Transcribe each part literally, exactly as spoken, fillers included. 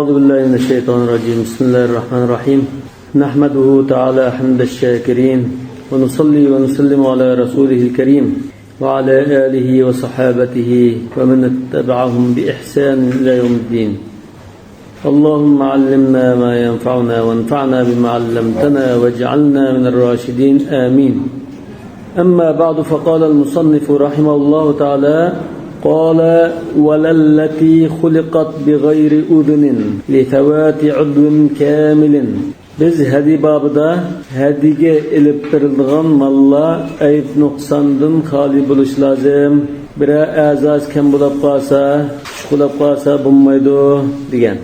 أعوذ بالله من الشيطان الرجيم. بسم الله الرحمن الرحيم. نحمده تعالى حمد الشاكرين، ونصلي ونسلم على رسوله الكريم، وعلى آله وصحابته ومن اتبعهم بإحسان إلى يوم الدين. اللهم علمنا ما ينفعنا، وانفعنا بما علمتنا، واجعلنا من الراشدين. آمين. أما بعد، فقال المصنف رحمه الله تعالى، قال: "ولا التي خلقت بغير أذن لثبات عضو كامل". بىز ھەدىيە بابىدا ھەدىيىگە ئېلىپ بېرىلىدىغان ماللار ئەيىب نۇقساندىن خالىي بولۇشى لازىم. بىرەر ئەزاسى كەم بولاپ قالسا، چۈشۈك بولاپ قالسا بولمايدۇ دېگەن.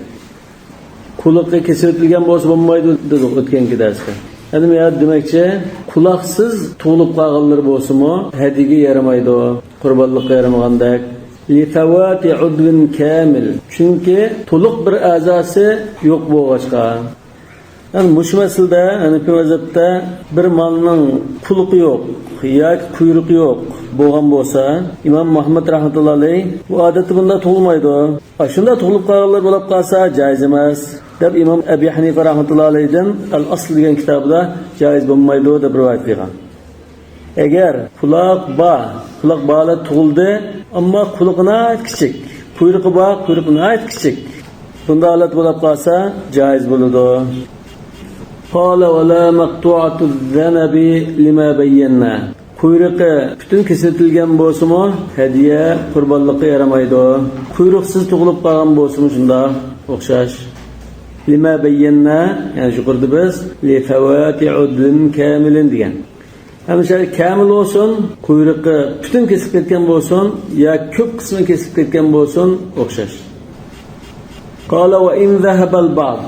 قۇلىقى كېسىۋېتىلگەن بولسا بولمايدۇ دېدۇق ئۆتكەنكى دەرستە. ئەمدى بۇ يەردە دېمەكچى، قۇلاقسىز تۇغۇلۇپ قالغانلىرى بولسىمۇ ھەدىيىگە يارىمايدۇ، قۇربانلىققا يارىمىغاندەك. لثبات عضو كامل. چۈنكى تولۇق بىر ئەزاسى يوق بولغاچقا. يەنى مۇشۇ مەسىلىدە ھەنىپىي مەزھەپتە بىر مالنىڭ قۇلىقى يوق ياكى قۇيرۇقى يوق بولغان بولسا، ئىمام مۇھەممەد رەھمەتۇللا ئەلەيھ، بۇ ئادەتتە بۇنداق تۇغۇلمايدۇ. ئاشۇنداق تۇغۇلۇپ قالغانلار بولاپ قالسا جايىز ئەمەس، دەپ ئىمام ئەبى ھەنىفە رەھمەتۇللا ئەلەيھدىن ئەل ئەسل دېگەن كىتابىدا جايىز بولمايدۇ دەپ رىۋايەت قىلغان. ئەگەر قۇلاق بار، قۇلاق بار ھالەتتە تۇغۇلدى، ئەمما قۇلىقى ناھايىتى كىچىك، قۇيرۇقى بار، قۇيرۇقى ناھايىتى كىچىك، بۇنداق ھالەت بولاپ قالسا جايىز بولىدۇ. قال: "ولا مقطوعة الذنب لما بينا". قۇيرۇقى پۈتۈن كېسىۋېتىلگەن بولسىمۇ ھەدىيە قۇربانلىققا يارىمايدۇ. قۇيرۇقسىز تۇغۇلۇپ قالغان بولسىمۇ شۇنداق ئوخشاش. لما بينا، يەنى يۇقىرىدا بىز لفوات عضو كامل دېگەن. ھەمىشە كامىل بولسۇن، قۇيرۇقى پۈتۈن كېسىلىپ كەتكەن بولسۇن يا كۆپ قىسمى كېسىلىپ كەتكەن بولسۇن، ئوخشاش. قال: "وإن ذهب البعض".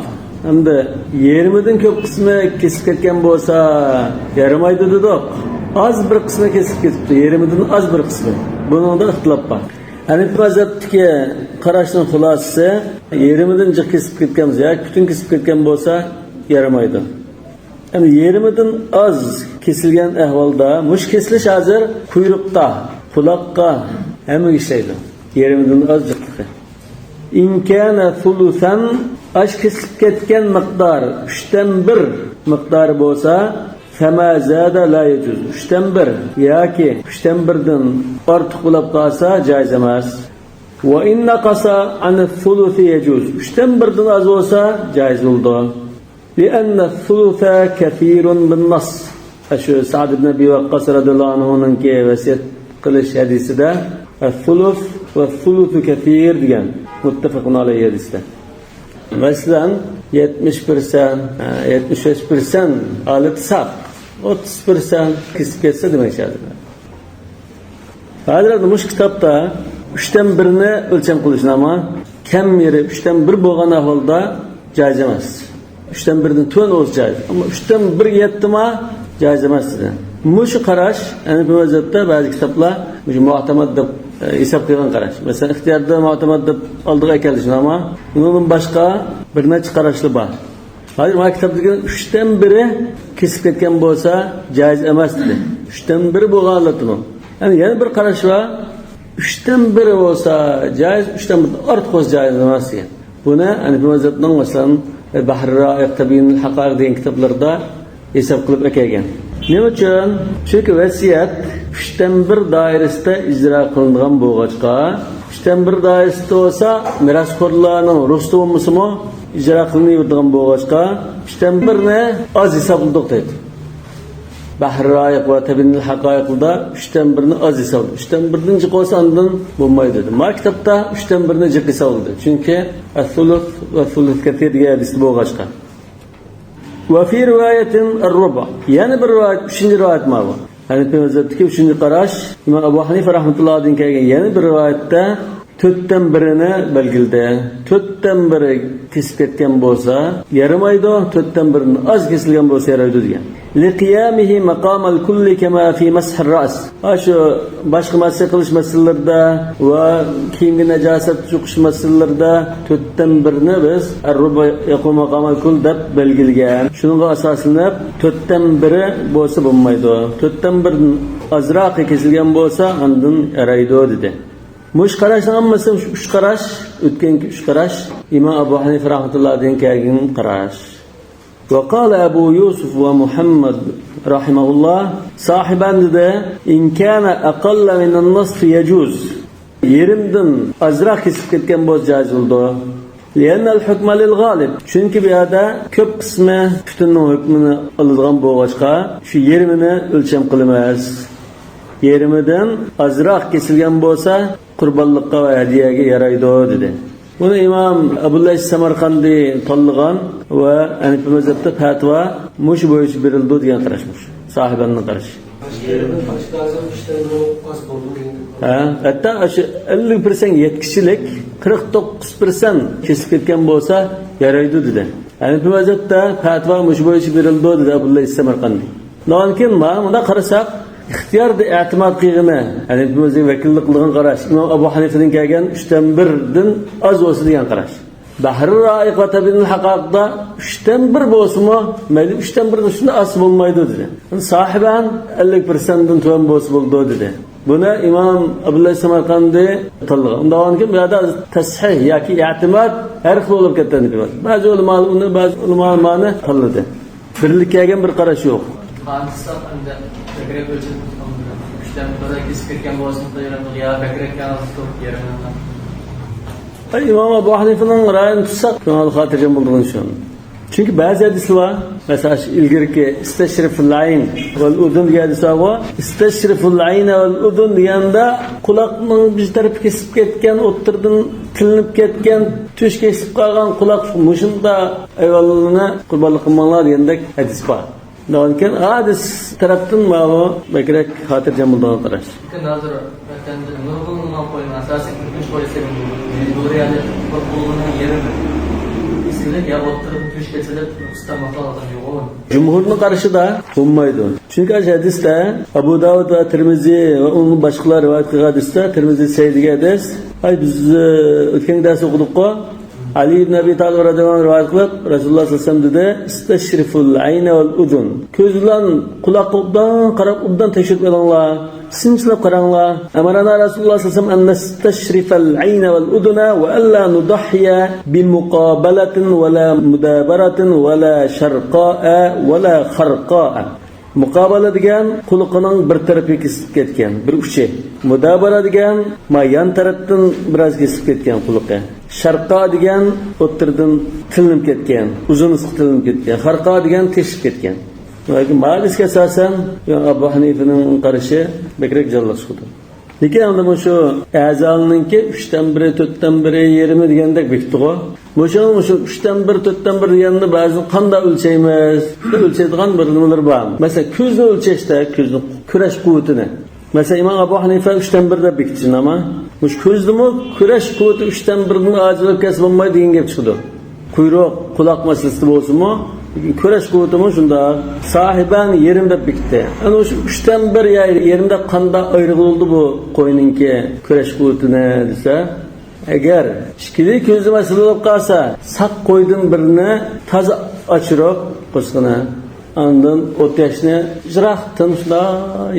ئەمدى يېرىمىدىن كۆپ قىسمى كېسىلىپ كەتكەن بولسا يارىمايدۇ دېدۇق. ئاز بىر قىسمى كېسىلىپ كېتىپتۇ، يېرىمىدىن ئاز بىر قىسمى. بۇنىڭدا ئىختىلاپ بار. ھەنىپىي مەزھەپتىكى قاراشنىڭ خۇلاسىسى، يېرىمىدىن جىق كېسىلىپ كەتكەن بولسا ياكى پۈتۈن كېسىلىپ كەتكەن بولسا يارىمايدۇ. يەنى يېرىمىدىن ئاز كېسىلگەن ئەھۋالدا، مۇشۇ كېسىلىش ھازىر قۇيرۇققا، قۇلاققا، ھەممىگە ئىشلەيدۇ. يېرىمىدىن ئاز جىقلىقى. إن كان ثلثا، ئاشۇ كېسىلىپ كەتكەن مىقدار ئۈچتىن بىر مىقدارى بولسا، فما زاد لا يجوز، ئۈچتىن بىر ياكى ئۈچتىن بىردىن ئارتۇق بولاپ قالسا جايىز ئەمەس. وإن نقص عن الثلث يجوز، ئۈچتىن بىردىن ئاز بولسا جايىز بولىدۇ. لأن الثلث كثير بالنص. شۇ سەئد ئىبن ئەبى ۋەققاس رەزىياللاھۇ ئەنھۇنىڭكى ۋەسىيەت قىلىش ھەدىسىدە، الثلث والثلث كثير دېگەن، مۇتتەپەقۇن ئەلەيھى ھەدىستە. مەسىلەن، يەتمىش پىرسەنت، يەتمىش بەش پىرسەنت ھالىتى ساق، ئوتتۇز پىرسەنت كېسىپ كەتسە دېمەكچى. ھازىر مۇشۇ كىتابتا ئۈچتىن بىرنى ئۆلچەم قىلىشنى، ئەمما كەم يېرى ئۈچتىن بىر بولغان ئەھۋالدا جايىز ئەمەس. ئۈچتىن بىردىن تۆۋەن بولسا جايىز. ئەمما ئۈچتىن بىر يەتتىما جايىز ئەمەس دېدى. مۇشۇ قاراش ھەنىپىي مەزھەپتە بەزى كىتابلار مۇشۇ مۇئتەمەد دەپ، ئە، ھېساب قىلغان قاراش. مەسىلەن، ئىختىياردا مۇئتەمەد دەپ ئالدىغا ئەكەلدى شۇنداقمۇ؟ ئۇنىڭدىن باشقا بىر نەچچە قاراشلار بار. ھازىر مانا كىتابتا دېگەن ئۈچتىن بىرى كېسىپ كەتكەن بولسا جايىز ئەمەس دېدى. ئۈچتىن بىرى بولغان ھالەتتىمۇ. يەنى يەنە بىر قاراش بار. ئۈچتىن بىرى بولسا جايىز، ئۈچتىن بىردىن ئارتۇق بولسا جايىز ئەمەس دېگەن. بۇنى ھەنىپىي مەزھەپنىڭ، مەسىلەن، بەھرى رائىق، تەبيىنۇل ھەقائىق دېگەن كىتابلىرىدا ھېساب قىلىپ ئەكەلگەن. نېمە ئۈچۈن؟ چۈنكى ۋەسىيەت ئۈچتىن بىر دائىرىسىدە ئىجرا قىلىنىدىغان بولغاچقا، ئۈچتىن بىر دائىرىسىدە بولسا، مىراسخورلارنىڭ رۇخسىتى بولمىسىمۇ ئىجرا قىلىنىۋېرىدىغان بولغاچقا، ئۈچتىن بىرنى ئاز ھېسابلىدۇق دەيدۇ. بەھرى رائىق ۋە تەبيىنۇل ھەقائىقلىدا ئۈچتىن بىرنى ئاز ھېسابلىدى. ئۈچتىن بىردىن جىق بولسا ئاندىن بولمايدۇ دېدى. ما كىتابتا ئۈچتىن بىرنى جىق ھېسابلىدى. چۈنكى الثلث والثلث كثير دېگەن ھەدىستە بولغاچقا. وفي رواية الربع. يەنە بىر رىۋايەت، ئۈچىنچى رىۋايەت مانا بۇ. ھەنىپىي مەزھەپتىكى ئۈچىنچى قاراش، ئىمام ئەبۇ ھەنىفە رەھمەتۇللاھىدىن كەلگەن يەنە بىر رىۋايەتتە تۆتتىن بىرىنى بەلگىلىدى. تۆتتىن بىرى كېسىپ كەتكەن بولسا يارىمايدۇ، تۆتتىن بىرىدىن ئاز كېسىلگەن بولسا يارايدۇ دېگەن. لقيامه مقام الكل كما في مسح الرأس. ھا، شۇ باشقا مەسىھ قىلىش مەسىلىلىرىدە ۋە كىيىمگە ناجاسەت يۇقۇش مەسىلىلىرىدە تۆتتىن بىرىنى بىز الربع يقوم مقام الكل دەپ بەلگىلىگەن. شۇنىڭغا ئاساسلىنىپ، تۆتتىن بىرى بولسا بولمايدۇ. تۆتتىن بىردىن ئازراقى كېسىلگەن بولسا، ئاندىن يارايدۇ، دېدى. مۇشۇ قاراشنىڭ ھەممىسى، مۇشۇ ئۈچ قاراش، ئۆتكەنكى ئۈچ قاراش ئىمام ئەبۇ ھەنىفە رەھمەتۇللاھىدىن كەلگەن قاراش. وقال أبو يوسف ومحمد رحمه الله، ساھىبان دېدى، إن كان أقل من النصف يجوز. يېرىمدىن ئازراق كېسىپ كەتكەن بولسا جائىز بولىدۇ. لأن الحكم للغالب. چۈنكى بۇ يەردە كۆپ قىسمى پۈتۈننىڭ ھۆكمىنى ئالىدىغان بولغاچقا، شۇ يېرىمىنى ئۆلچەم قىلىمىز. يېرىمىدىن ئازراق كېسىلگەن بولسا، قۇربانلىققا ۋە ھەدىيەگە يارايدۇ، دېدى. بۇنى ئىمام ئەبۇللەيس سەمەرقەندى تاللىغان ۋە ھەنىپى مەزھەپتە پەتىۋا مۇشۇ بويىچە بېرىلىدۇ دېگەن قاراش مۇشۇ. ساھىباننىڭ قارىشى. ھە، ھەتتا شۇ ئەللىك پىرسەنت يەتكۈچىلىك قىرىق توققۇز پىرسەنت كېسىپ كەتكەن بولسا يارايدۇ، دېدى. ھەنىپى مەزھەپتە پەتىۋا مۇشۇ بويىچە بېرىلىدۇ، دېدى ئەبۇللەيس سەمەرقەندى. ئۇنىڭدىن كېيىن مانا مۇنداق قارىساق، ئىختىياردا ئېتىماد قىلغىنى، ھەنىپى مەزھەپكە ۋەكىللىك قىلغان قاراش، ئىمام ئەبۇ ھەنىپىدىن كەلگەن ئۈچتىن بىردىن ئاز بولسا دېگەن قاراش. بەھرۇر رائىق ۋە تەبىئىنىل ھەقائىقتا ئۈچتىن بىر بولسىمۇ، مەيلى ئۈچتىن بىردىن ئۈستىدە ئاز بولمايدۇ، دېدى. ساھىبان ئەللىك پىرسەنتتىن تۆۋەن بولسا بولىدۇ، دېدى. بۇنى ئىمام ئەبۇللەيس سەمەرقەندى تاللىغان. ئۇنداق بولغاندىكىن بۇ يەردە تەسھىھ ياكى ئېتىماد ھەر خىل بولۇپ كەتكەن. بەزى ئۆلىمالار ئۇنى، بەزى ئۆلىمالار مانى تاللىدى. بىرلىككە كەلگەن بىر قاراش يوق. قانچىساق ئەمدى بەكرەك ئۆلچەپ ئۈچتىن بىر كېسىپ كەتكەن بولسا يا بەكرەك يەرىمىنى. ئەي، ئىمام ئەبۇ ھەنىفىنىڭ رايىنى تۇتساق، كۆڭۈل خاتىرجەم بولىدىغان شۇ. چۈنكى بەزى ھەدىسلەر بار. مەسىلەن، شۇ ئىلگىرىكى ئىستەشرىفۇل ئەين ۋەل ئۇزۇن دېگەن ھەدىس بارغۇ. ئىستەشرىفۇل ئەين ۋەل ئۇزۇن دېگەندە، قۇلاقنىڭ بىر تەرىپى كېسىپ كەتكەن، ئوتتۇرىدىن تىلىنىپ كەتكەن، تۈش كېسىپ قالغان قۇلاق، مۇشۇنداق ھايۋانلارنى قۇربانلىق قىلماڭلار دېگەندەك ھەدىس بار. لېكىن ھەدىس تەرەپتىن ماۋۇ بەكرەك خاتىرجەم بولىدىغان قاراش. لېكىن ھازىر ۋەتەندە نۇرغۇنلىغان قوينىڭ ئاساسىي كۆپىنچە قوي سېلىنىدۇ. مەجبۇرىي ھالەتتە بىر قولىنىڭ يېرىمى كېسىلىپ يا ئوتتۇرىدىن تۈش كېسىلىپ نۇقسان ماقال ئادەم يوق. جۇمھۇرنىڭ قارىشىدا بولمايدۇ. چۈنكى ئاشۇ ھەدىستە ئەبۇ داۋۇد ۋە تىرمىزى ۋە ئۇنىڭ باشقىلار رىۋايەت قىلغان ھەدىستە، تىرمىزى سەھىھ دېگەن ھەدىس، ئاي، بىز، ئۆتكەن دەرستە ئوقۇدۇققۇ. ئەلى ئىبن ئەبى تالىب رەزىياللاھۇ ئەنھۇ رىۋايەت قىلىپ، رەسۇلۇللاھ سەللەللاھۇ ئەلەيھى ۋەسەللەم دېدى، ئىستەشرىفۇل ئەينە ۋەل ئۇزۇن. كۆز بىلەن قۇلاققا ئوبدان تەكشۈرۈپ ئېلىڭلار، سىنچىلاپ قاراڭلار. ئەمرەنا رەسۇلۇللاھ سەللەللاھۇ ئەلەيھى ۋەسەللەم ئەن نەستەشرىفەل ئەينە ۋەل ئۇزۇنە ۋە ئەللا نۇدەھھىيە بىمۇقابەلەتىن ۋەلا مۇدابەرەتىن ۋەلا شەرقائە ۋەلا خەرقائە. مۇقابەلە دېگەن قۇلىقىنىڭ بىر تەرىپى كېسىلىپ كەتكەن، بىر ئۇچى. مۇدابەرە دېگەن ما يان تەرەپتىن بىراز كېسىلىپ كەتكەن قۇلىقى. شەرقا دېگەن ئوتتۇرىدىن تىلىنىپ كەتكەن، ئۇزۇن قىسقا تىلىنىپ كەتكەن. خەرقا دېگەن تېشىپ كەتكەن. لېكىن مالىسكە ئاساسەن ئەبۇ ھەنىفىنىڭ قارىشى بەكرەك جانلىق چىقىدۇ. لېكىن ئەمدى مۇشۇ ئەزالىنىڭكى ئۈچتىن بىرى، تۆتتىن بىرى، يېرىمى دېگەندەك بېكىتتىغۇ. مۇشۇ، مۇشۇ ئۈچتىن بىر، تۆتتىن بىر دېگەننى بەزى قانداق ئۆلچەيمىز؟ ئۆلچەيدىغان بىر نېمىلىرى بار. مەسىلەن، كۆزنى ئۆلچەشتە، كۆزنى كۈرەش قۇۋۋىتىنى. مەسىلەن، ئىمام ئەبۇ ھەنىفە ئۈچتىن بىر دەپ بېكىتكەن، ئەمما مۇشۇ كۆزدىمۇ كۈرەش قۇۋۋىتى ئۈچتىن بىردىن ئاجىز بولۇپ كەتسە بولمايدۇ دېگەن گەپ چىقىدۇ. قۇيرۇق، قۇلاق مەسىلىسىدە بولسىمۇ، لېكىن كۈرەش قۇۋۋىتىمۇ شۇنداق. ساھىبان يېرىم دەپ بېكىتتى. ئەنە شۇ ئۈچتىن بىر يا يېرىم دەپ قانداق ئايرىغىلى بولىدۇ بۇ قوينىڭكى كۈرەش قۇۋۋىتىنى دېسە، ئەگەر ئىككىلا كۆزى مەسىلە بولۇپ قالسا، ساق قويدىن بىرنى تازا ئاچۇرۇپ قوشقىنى، ئاندىن ئوت ياشنى يىراقتىن شۇنداق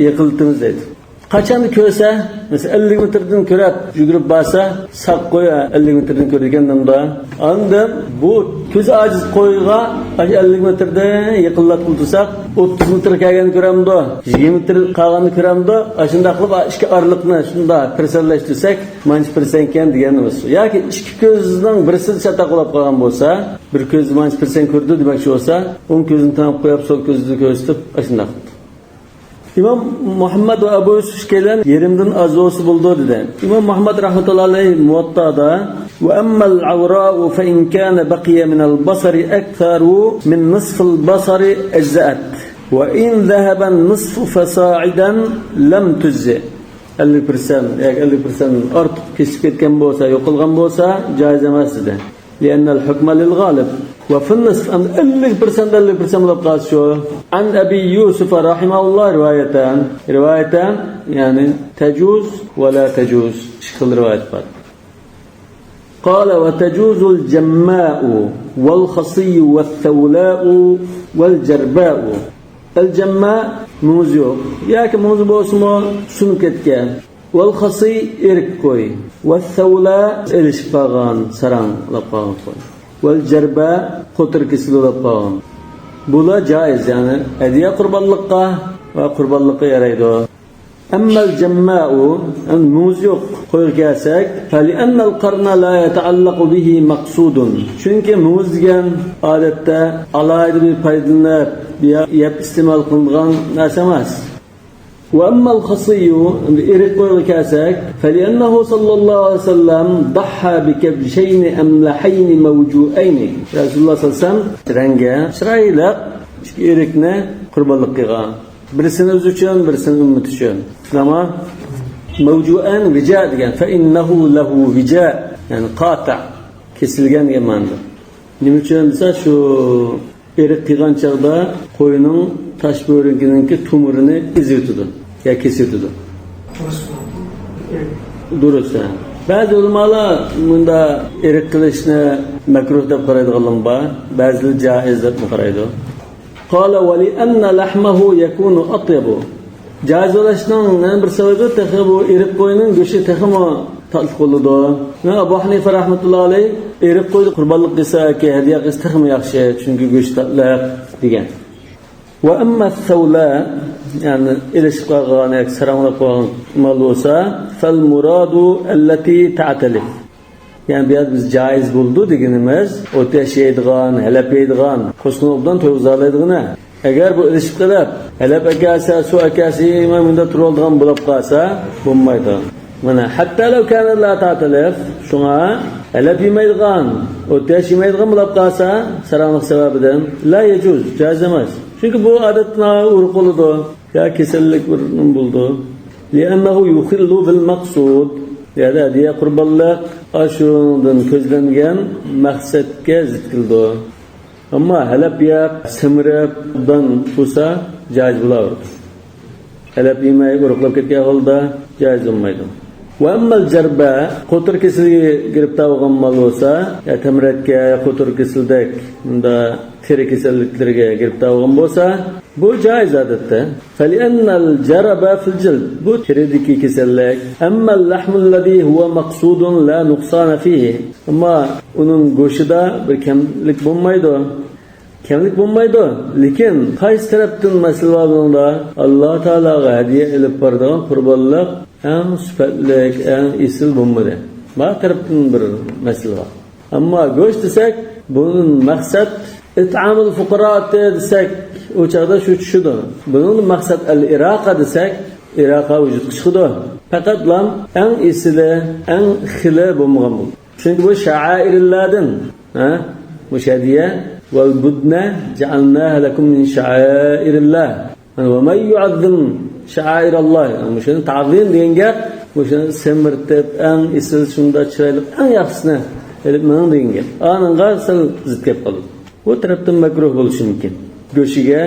يېقىلىتىمىز دەيدۇ. قاچاندا كۆرسە، مەسىلەن، ئەللىك مېتىردىن كۆرۈپ يۈگۈرۈپ بارسا، ساق قوي، ئەللىك مېتىردىن كۆرىدىكەن دەمدۇ. ئاندىن بۇ كۆزى ئاجىز قويغا ئاشۇ ئەللىك مېتىردىن يېقىنلاتقىلى تۇرساق، ئوتتۇز مېتىر كەلگەندە كۆرەمدۇ، يىگىرمە مېتىر قالغاندا كۆرەمدۇ، ئاشۇنداقلا ئىككى ئارىلىقنى شۇنداق پىرسەنلەشتۈرسەك، مانچە پىرسەنتكەن دېگەن نېمىسى. ياكى ئىككى كۆزىنىڭ بىرسىدە چاتاق بولۇپ قالغان بولسا، بىر كۆزى مانچە پىرسەنت كۆردى دېمەكچى بولسا، ئوڭ كۆزىنى تېڭىپ قويۇپ، سول كۆزىنى كۆرسىتىپ، ئاشۇنداق قىلىدۇ. ئىمام مۇھەممەد ۋە ئەبۇ يۈسۈف ئىككىيلەن يېرىمدىن ئاز بولسا بولىدۇ دېدى. ئىمام مۇھەممەد رەھمەتۇللاھى ئەلەيھى مۇۋەتتادا، وأما العوراء فإن كان بقي من البصر أكثر من نصف البصر أجزأت، وإن ذهب النصف فصاعدا لم تجزئ. ئەللىك پىرسەنت ياكى ئەللىك پىرسەنت ئارتۇق كېسىپ كەتكەن بولسا، يوقالغان بولسا، جائىز ئەمەس دېدى. لأن الحكم للغالب. وفي النصف، ئەمدى ئەللىك پىرسەنت، ئەللىك پىرسەنت بولۇپ قالسا شۇ. عن أبي يوسف رحمه الله روايتان. روايتان، يەنى تجوز ولا تجوز. ئىككى خىل رىۋايەت بار. قال: وتجوز الجماء والخصي والثولاء والجرباء. ئەلجەمما مۇڭزى يوق ياكى مۇڭزى بولسىمۇ سۇنۇپ كەتكەن. والخصي، ئېرىك قوي. والثولة، ئېلىشىپ قالغان، ساراڭلاپ قالغان قوي. والجربة، قوتۇر كېسىلى بولۇپ قالغان. بۇلار جائىز، يەنى ھەدىيە قۇربانلىققا ۋە قۇربانلىققا يارايدۇ. أما الجماء، يەنى مۇڭۇزى يوق قويغا كەلسەك، فلأن القرن لا يتعلق به مقصود. چۈنكى مۇڭۇز دېگەن ئادەتتە ئالاھىدە بىر پايدىلىنىپ يا-، يەپ ئىستېمال قىلىنىدىغان نەرسە ئەمەس. وأما الخصي، ئېرىق قويغا كەلسەك، فلأنه صلى الله عليه وسلم ضحى بكبشين أملحين موجوئين. رەسۇلۇللاھ سەللەللاھۇ ئەلەيھى ۋەسەللەم رەڭگى چىرايلىق ئىككى ئېرىقنى قۇربانلىق قىلغان. بىرسىنى ئۆزى ئۈچۈن، بىرسىنى ئۈممىتى ئۈچۈن. شۇنداقمۇ؟ موجوئان ۋىجا دېگەن. فإنه له وجاء، يەنى قاتىع، كېسىلگەن دېگەن مەنىدە. نېمە ئۈچۈن دېسە، شۇ ئېرىق قىلغان چاغدا قوينىڭ تاش بۆرىكىنىڭكى تومۇرىنى ئېزىۋېتىدۇ يا كېسىۋېتىدۇ. دۇرۇس، ھە. بەزى ئۆلىمالار مۇندا ئېرىق قىلىشنى مەكرۇھ دەپ قارايدىغانلار بار، بەزىلەر جائىز دەپمۇ قارايدۇ. قال: ولأن لحمه يكون أطيب. جائىز بولۇشنىڭ يەنە بىر سەۋەبى، تېخى بۇ ئېرىق قوينىڭ گۆشى تېخىمۇ تاتلىق بولىدۇ. ۋە ئەبۇ ھەنىفە رەھمەتۇللاھى ئەلەيھ ئېرىق قويدا قۇربانلىق قىلسا ياكى ھەدىيە قىلسا تېخىمۇ ياخشى، چۈنكى گۆشى تاتلىق دېگەن. وأما الثولة، يەنى ئېلىشىپ قالغان ياكى ساراڭلاپ قالغان مال بولسا، فالمراد التي تعتلف. يەنى بۇ يەردە بىز جائىز بولىدۇ دېگىنىمىز، ئوت ياش يەيدىغان، ھەلەپ يەيدىغان، قوسقىنى ئوبدان تويغۇزالايدىغىنى. ئەگەر بۇ ئېلىشىپ قېلىپ، ھەلەپ ئەكەلسە، سۇ ئەكەلسە، يېمەي مۇنداق تۇرۇۋالىدىغان بولۇپ قالسا، بولمايدۇ. مانا، حتى لو كانت لا تعتلف، شۇڭا ھەلەپ يېمەيدىغان، ئوت ياش يېمەيدىغان بولۇپ قالسا، ساراڭلىق سەۋەبىدىن، لا يجوز، جائىز ئەمەس. چۈنكى بۇ ئادەتتە ئۇرۇق بولىدۇ. يا كېسەللىك بىر نېمە بولىدۇ. لأنه يخل بالمقصود. يەنى ھەدىيە قۇربانلىق ئاشۇنىڭدىن كۆزلەنگەن مەقسەتكە زىت كېلىدۇ. ئەمما ھەلەپ يەپ، سىمىرىپ، ئوبدان بولسا جائىز بولاۋېرىدۇ. ھەلەپ يېمەي ئورۇقلاپ كەتكەن ھالدا جائىز بولمايدۇ. وأما الجربة، قوتۇر كېسىلىگە گىرىپتار بولغان مال بولسا، يا تەمرەتكە، يا قوتۇر كېسىلىدەك، بۇندا تېرە كېسەللىكلىرىگە گىرىپتار بولغان بولسا، بۇ جائىز ئادەتتە. فلأن الجرب في الجلد، بۇ تېرىدىكى كېسەللىك. أما اللحم الذي هو مقصود لا نقصان فيه. ئەمما ئۇنىڭ گۆشىدا بىر كەملىك بولمايدۇ. كەملىك بولمايدۇ. لېكىن قايسى تەرەپتىن مەسىلە بار بۇنىڭدا؟ ئاللا تائالاغا ھەدىيە ئېلىپ بارىدىغان قۇربانلىق ئەڭ سۈپەتلىك، ئەڭ ئېسىل بولمىدى. بار تەرەپتىن بىر مەسىلە بار. ئەمما گۆش دېسەك، بۇنىڭ مەقسەت ئىتئامۇل فۇقارا دېسەك، ئۇ چاغدا شۇ چۈشىدۇ. بۇنىڭ مەقسەت ئەل ئىراقە دېسەك، ئىراقە ۋۇجۇدقا چىقىدۇ. پەقەتلا ئەڭ ئېسىلى، ئەڭ خىلى بولمىغان بولىدۇ. چۈنكى بۇ شائىرىللادىن، ھە؟ مۇشۇ ھەدىيە، والبدن جعلناها لكم من شعائر الله. يەنى، ومن يعظم شعائر الله. يەنى، مۇشۇنى تازىم دېگەن گەپ، مۇشۇنى سىمىرتىپ، ئەڭ ئېسىل، شۇنداق چىرايلىق، ئەڭ ياخشىسىنى ئېلىپ مېڭىڭ دېگەن گەپ. ئانىڭغا سەل زىت كەپ قالىدۇ. بۇ تەرەپتىن مەكرۇھ بولۇشى مۇمكىن. گۆشىگە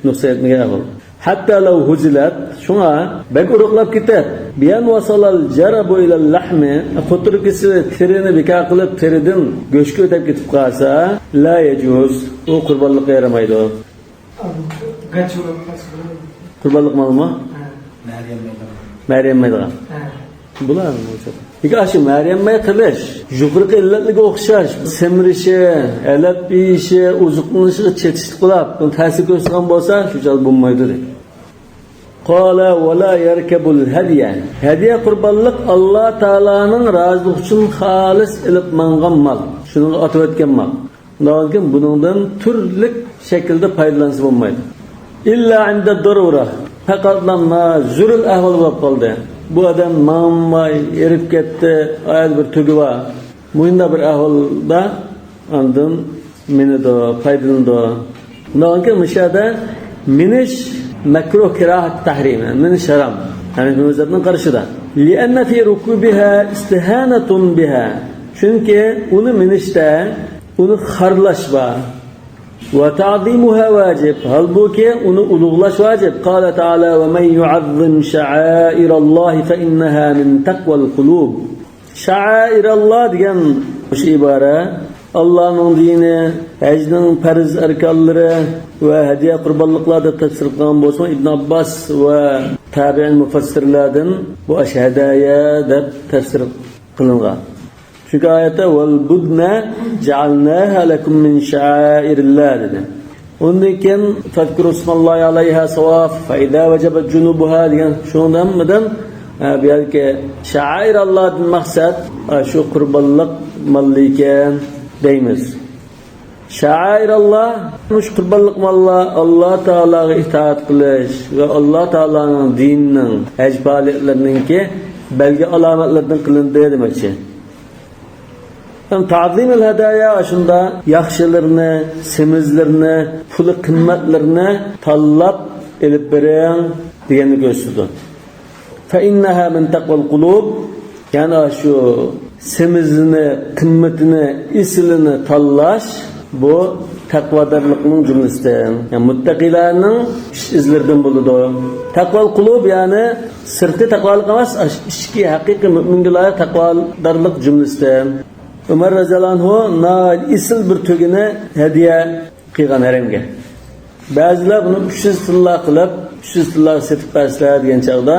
نۇقسان يەتمىگەن ئەھۋال. حتى لو هزلت، شۇڭا بەك ئورۇقلاپ كېتىپ، بأن وصل الجرب إلى اللحم، قوتۇر كېسىلى تېرىنى بىكار قىلىپ، تېرىدىن گۆشكە ئۆتۈپ كېتىپ قالسا، لا يجوز، ئۇ قۇربانلىققا يارىمايدۇ. قۇربانلىق مالمۇ؟ ھە. مەھەر يەنمەيدىغان. مەھەر يەنمەيدىغان. ھە. بۇلار. لېكىن ئاشۇ مەھەر يەنمەي قىلىش، يۇقىرىقى ئىللەتلىرىگە ئوخشاش، سىمىرىشى، ھەلەپ يېيىشى، ئوزۇقلىنىشىغا چېتىشلىق بولۇپ، بۇنى تەسىر كۆرسىتىدىغان بولسا، شۇ چاغدا بولمايدۇ دەيدۇ. قال ولا يركب الهدي. ھەدىيە قۇربانلىق ئاللا تائالانىڭ رازىلىقى ئۈچۈن خالىس ئېلىپ ماڭغان مال. شۇنىڭغا ئاتىۋەتكەن مال. ئۇنداقتىن بۇنىڭدىن تۈرلۈك شەكىلدە پايدىلانسا بولمايدۇ. إلا عند الضرورة. پەقەتلا زۆرۈر ئەھۋال بولۇپ قالدى. بۇ ئادەم ماڭالماي ھېرىپ كەتتى، ئايەردە بىر تۆگە بار. مۇشۇنداق بىر ئەھۋالدا ئاندىن مىنىدۇ، پايدىلىنىدۇ. ئۇنداقتىن مۇشۇ يەردە مىنىش مەكرۇھ، كاراھەت تەھرىم، مىنىش ھارام. ھەنەفىي مەزھەپنىڭ قارىشىدا. لأن في ركوبها استهانة بها. چۈنكى ئۇنى مىنىشتە ئۇنى خارلاش بار. وتعظيمها واجب. ھالبۇكى، ئۇنى ئۇلۇغلاش ۋاجىپ. قال تعالى: ومن يعظم شعائر الله فإنها من تقوى القلوب. شعائر الله دېگەن مۇشۇ ئىبارە ئاللانىڭ دىنى، ھەجنىڭ پەرز ئەركانلىرى ۋە ھەدىيە قۇربانلىقلار دەپ تەپسىر قىلغان بولسىمۇ، ئىبن ئابباس ۋە تابىئىن مۇفەسسىرلاردىن بۇ ئاشۇ ھەدايا دەپ تەپسىر قىلىنغان. چۈنكى ئايەتتە «ۋەل بۇدنە جەئەلناھا لەكۇم مىن شەئائىرىللا» دېدى. ئۇندىن كېيىن «فەزكۇرۇ ئىسماللاھى ئەلەيھا سەۋاف فەئىزا ۋەجەبەت جۇنۇبۇھا» دېگەن شۇنىڭدىن بۇدىن، ئە، بۇ يەردىكى شەئائىراللاھدىن مەقسەت، ئە، شۇ قۇربانلىق ماللىكەن دەيمىز. شەئائىراللا، مۇشۇ قۇربانلىق ماللار ئاللا تائالاغا ئىتائەت قىلىش ۋە ئاللا تائالانىڭ دىنىنىڭ ھەج پائالىيەتلىرىنىڭكى بەلگە ئالامەتلىرىدىن قىلىندى دېمەكچى. ھەم تازىمىل ھەدايا ئاشۇندا ياخشىلىرىنى، سېمىزلىرىنى، پۇلى قىممەتلىرىنى تاللاپ ئېلىپ بېرىڭ دېگەننى كۆرسىتىدۇ. فەئىننەھا مىن تەقۋەل قۇلۇب، يەنى شۇ سېمىزىنى، قىممىتىنى، ئېسىلىنى تاللاش، بۇ تەقۋادارلىقنىڭ جۈملىسىدىن، يەنى مۇتتەقىلەرنىڭ ئىش ئىزلىرىدىن بولىدۇ. تەقۋەل قۇلۇب، يەنى سىرتى تەقۋالىق ئەمەس، ئىچكى ھەقىقىي مۆمىنگە لايىق تەقۋادارلىق جۈملىسىدىن. ئۆمەر رەزىياللاھۇ ئەنھۇ ناھايىتى ئېسىل بىر تۆگىنى ھەدىيە قىلغان ھەرەمگە. بەزىلەر بۇنى ئۈچ يۈز تىللا قىلىپ، ئۈچ يۈز تىللاغا سېتىپ بەرسىلەر دېگەن چاغدا،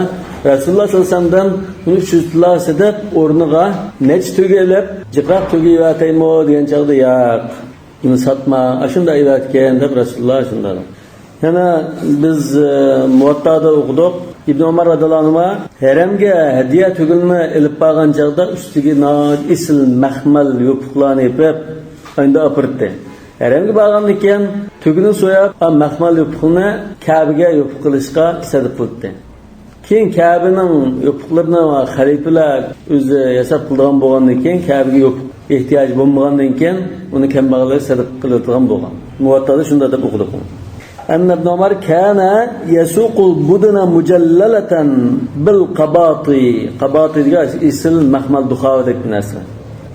رەسۇلۇللا ساللاللاھۇ ئەلەيھى ۋەسەللەمدىن بۇنى ئۈچ يۈز تىللاغا سېتىپ، ئورنىغا نەچچە تۆگە ئېلىپ، جىقراق تۆگە ئېلىۋەتەيمۇ دېگەن چاغدا، ياق، بۇنى ساتما، ئاشۇنداق ئېلىۋەتكىن دەپ رەسۇلۇللا شۇنداق. يەنە بىز، ئە، مۇۋەتتادا ئوقۇدۇق. ئىبن ئۆمەر رەزىياللاھۇ ئەنھۇما ھەرەمگە ھەدىيە تۆگىنى ئېلىپ بارغان چاغدا ئۈستىگە ناھايىتى ئېسىل مەخمەل يوپۇقلارنى يېپىپ، ئاينىدا ئاپىرىدۇ. ھەرەمگە بارغاندىن كېيىن تۆگىنى سوياپ، ئا، مەخمەل يوپۇقنى كەبىگە يوپۇق قىلىشقا سەدىقە قىلىدۇ. كېيىن كەبىنىڭ يوپۇقلىرىنى خەلىپىلەر ئۆزى ياساپ قىلىدىغان بولغاندىن كېيىن، كەبىگە يوپۇق ئېھتىياجى بولمىغاندىن كېيىن، ئۇنى كەمبەغەللەرگە سەدىقە قىلىدىغان بولغان. مۇۋەتتادا شۇنداق دەپ ئوقۇدۇق. ئەننە ئىبن ئۆمەر كانە يەسۇقۇل بۇدۇنە مۇجەللەلەتەن بىل قاباتى. قاباتى دېگەن ئېسىل مەخمەل دۇخاۋىدەك بىر نەرسە.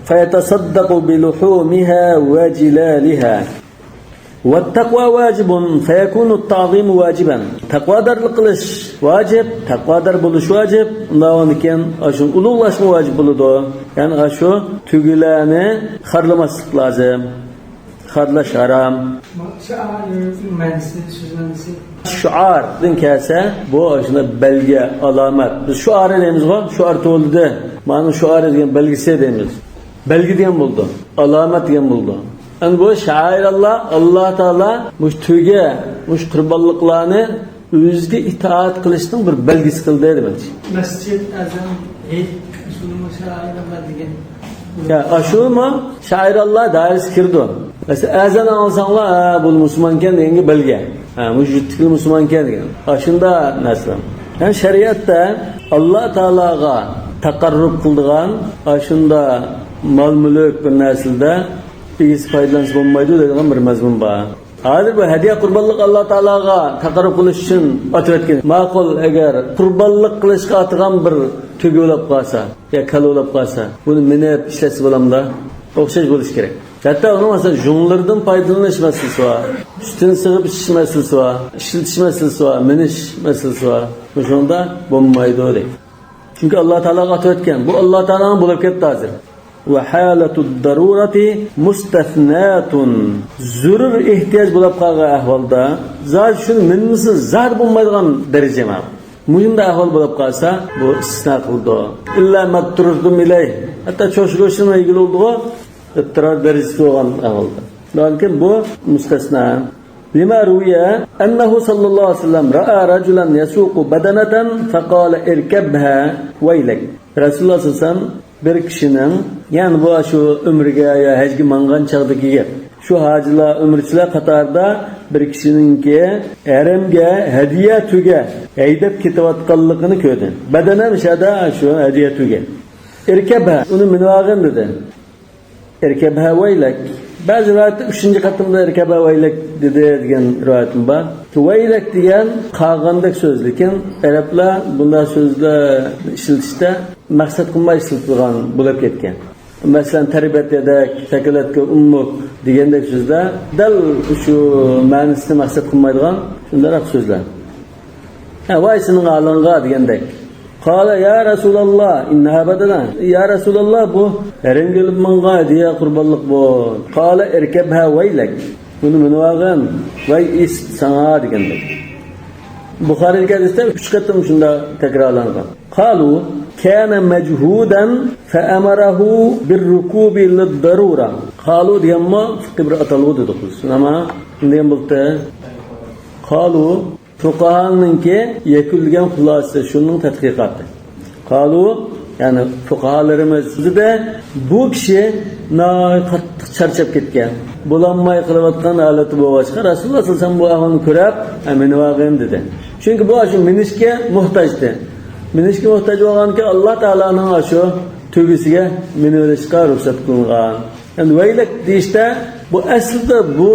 فيتصدق بلحومها وجلالها. والتقوى واجب فيكون التعظيم واجبا. تەقۋادارلىق قىلىش ۋاجىپ، تەقۋادار بولۇش ۋاجىپ. ئۇنداق بولغاندىكىن، ئاشۇ ئۇلۇغلاشمۇ ۋاجىپ بولىدۇ. يەنى ئاشۇ تۆگىلەرنى خارلىماسلىق لازىم. خارلاش ھارام. شائىرنىڭ مەنىسى، سۆز مەنىسى. شائىردىن كەلسە، بۇ ئاشۇنداق بەلگە، ئالامەت. بىز شائىر دەيمىزغۇ، شائىر تۇغۇلدى. مانا شائىر دېگەن بەلگىسى دەيمىز. بەلگە دېگەن بولىدۇ، ئالامەت دېگەن بولىدۇ. ئەمدى بۇ شائىراللا، ئاللا تائالا مۇشۇ تۆگە، مۇشۇ قۇربانلىقلارنى ئۆزىگە ئىتائەت قىلىشنىڭ بىر بەلگىسى قىلدى دېمەكچى. مەسچىت، ئەزان، ھېيت، شۇنىمۇ شائىراللا دېگەن. يا، ئاشۇمۇ شائىراللا دائىرىسىگە كىرىدۇ. مەسىلەن، ئەزان ئاڭلىساڭلار، ھە، بۇ مۇسۇلمانكەن دېگەنگە بەلگە. ھە، مۇشۇ يۇرتتىكى مۇسۇلمانكەن دېگەن. ئاشۇنداق نەرسىلەر. يەنى شەرىئەتتە ئاللا تائالاغا تەقەررۇپ قىلىدىغان ئاشۇنداق مال-مۈلۈك بىر نەرسىلەردە ئىگىسى پايدىلانسا بولمايدۇ دەيدىغان بىر مەزمۇن بار. ھازىر بۇ ھەدىيە قۇربانلىق ئاللا تائالاغا تەقەررۇپ قىلىش ئۈچۈن ئاتىۋەتكەن. ماقۇل، ئەگەر قۇربانلىق قىلىشقا ئاتىغان بىر تۆگە بولاپ قالسا، يا كالا بولاپ قالسا، بۇنى مىنىپ ئىشلەتسە بولامدا؟ ئوخشاش بولۇشى كېرەك. ھەتتا ئۇنىڭ، مەسىلەن، جۇڭلىرىدىن پايدىلىنىش مەسىلىسى بار، سۈتىنى سېغىپ ئىچىش مەسىلىسى بار، ئىشلىتىش مەسىلىسى بار، مىنىش مەسىلىسى بار. مۇشۇنىڭدا بولمايدۇ دەيدۇ. چۈنكى ئاللا تائالاغا ئاتىۋەتكەن. بۇ ئاللا تائالانىڭ بولۇپ كەتتى ھازىر. ۋە ھالەتۇد دەرۇرەتى مۇستەسناتۇن. زۆرۈر ئېھتىياج بولۇپ قالغان ئەھۋالدا، زادى شۇنى مىنمىسە زادى بولمايدىغان دەرىجە مانا. مۇشۇنداق ئەھۋال بولۇپ قالسا، بۇ ئىستىسنا قىلىدۇ. ئىللا مەتتۇرتۇم ئىلەيھ. ھەتتا چوشقا گۆشىنى يېگىلى بولىدىغۇ، ئىتتىرار دەرىجىسى بولغان ئەھۋالدا. لېكىن بۇ مۇستەسنا. لما روي أنه صلى الله عليه وسلم رأى رجلا يسوق بدنة فقال: اركبها ويلك. رەسۇلۇللا سەللەللاھۇ ئەلەيھى ۋەسەللەم بىر كىشىنىڭ، يەنى بۇ شۇ ئۆمرىگە يا ھەجگە ماڭغان چاغدىكى گەپ. شۇ ھاجىلار، ئۆمرىچىلەر قاتارىدا بىر كىشىنىڭكى ھەرەمگە ھەدىيە تۆگە ھەيدەپ كېتىۋاتقانلىقىنى كۆردى. بەدەنە مۇشۇ يەردە شۇ ھەدىيە تۆگە. ئىركەبھا، ئۇنى مىنىۋالغىن دېدى. ئىركەبھا ۋەيلەك. بەزى رىۋايەتتە ئۈچىنچى قېتىمدا ئىركەبھا ۋەيلەك دېدى دېگەن رىۋايەتمۇ بار. ۋەيلەك دېگەن قاغاندەك سۆز، لېكىن ئەرەبلەر بۇنداق سۆزلەر ئىشلىتىشتە مەقسەت قىلماي ئىشلىتىلغان بولۇپ كەتكەن. مەسىلەن، تەربەت يەدەك، سەكىلەتكە ئۇممۇك دېگەندەك سۆزلەر دەل شۇ مەنىسىنى مەقسەت قىلمايدىغان شۇنداق سۆزلەر. ھە، ۋاي سېنىڭ ھالىڭغا دېگەندەك. قال يا رسول الله إنها بدنة. يا رسول الله، بۇ ھەرەمگە ئېلىپ ماڭغان ھەدىيە قۇربانلىق بۇ. قال اركبها ويلك. بۇنى مىنىۋالغىن، ۋاي ئىس ساڭا دېگەندەك. بۇخارىيدىكى ھەدىستە ئۈچ قېتىم شۇنداق تەكرارلانغان. قالوا كان مجهودا فأمره بالركوب للضرورة. قالوا دېگەنمۇ فىقھىي بىر ئاتالغۇ دېدۇق بىز. ئەمما نېمە دېگەن بولدى؟ قالوا فۇقاھانىڭكى يەكۈنلىگەن خۇلاسىسى، شۇنىڭ تەتقىقاتى. قالۇ، يەنى فۇقاھالىرىمىز، بۇ كىشى ناھايىتى قاتتىق چارچاپ كەتكەن، بولالماي قېلىۋاتقان ھالەتتە بولغاچقا، رەسۇلۇللاھ سەللەللاھۇ ئەلەيھى ۋەسەللەم بۇ ئەھۋالنى كۆرۈپ، ھە، مىنىۋالغىن دېدى. چۈنكى بۇ ئاشۇ مىنىشكە موھتاجتى. مىنىشكە موھتاج بولغانكەن، ئاللا تائالانىڭ ئاشۇ تۆگىسىگە مىنىۋېلىشقا رۇخسەت قىلىنغان. يەنى ۋەيلەك دېيىشتە، بۇ ئەسلىدە بۇ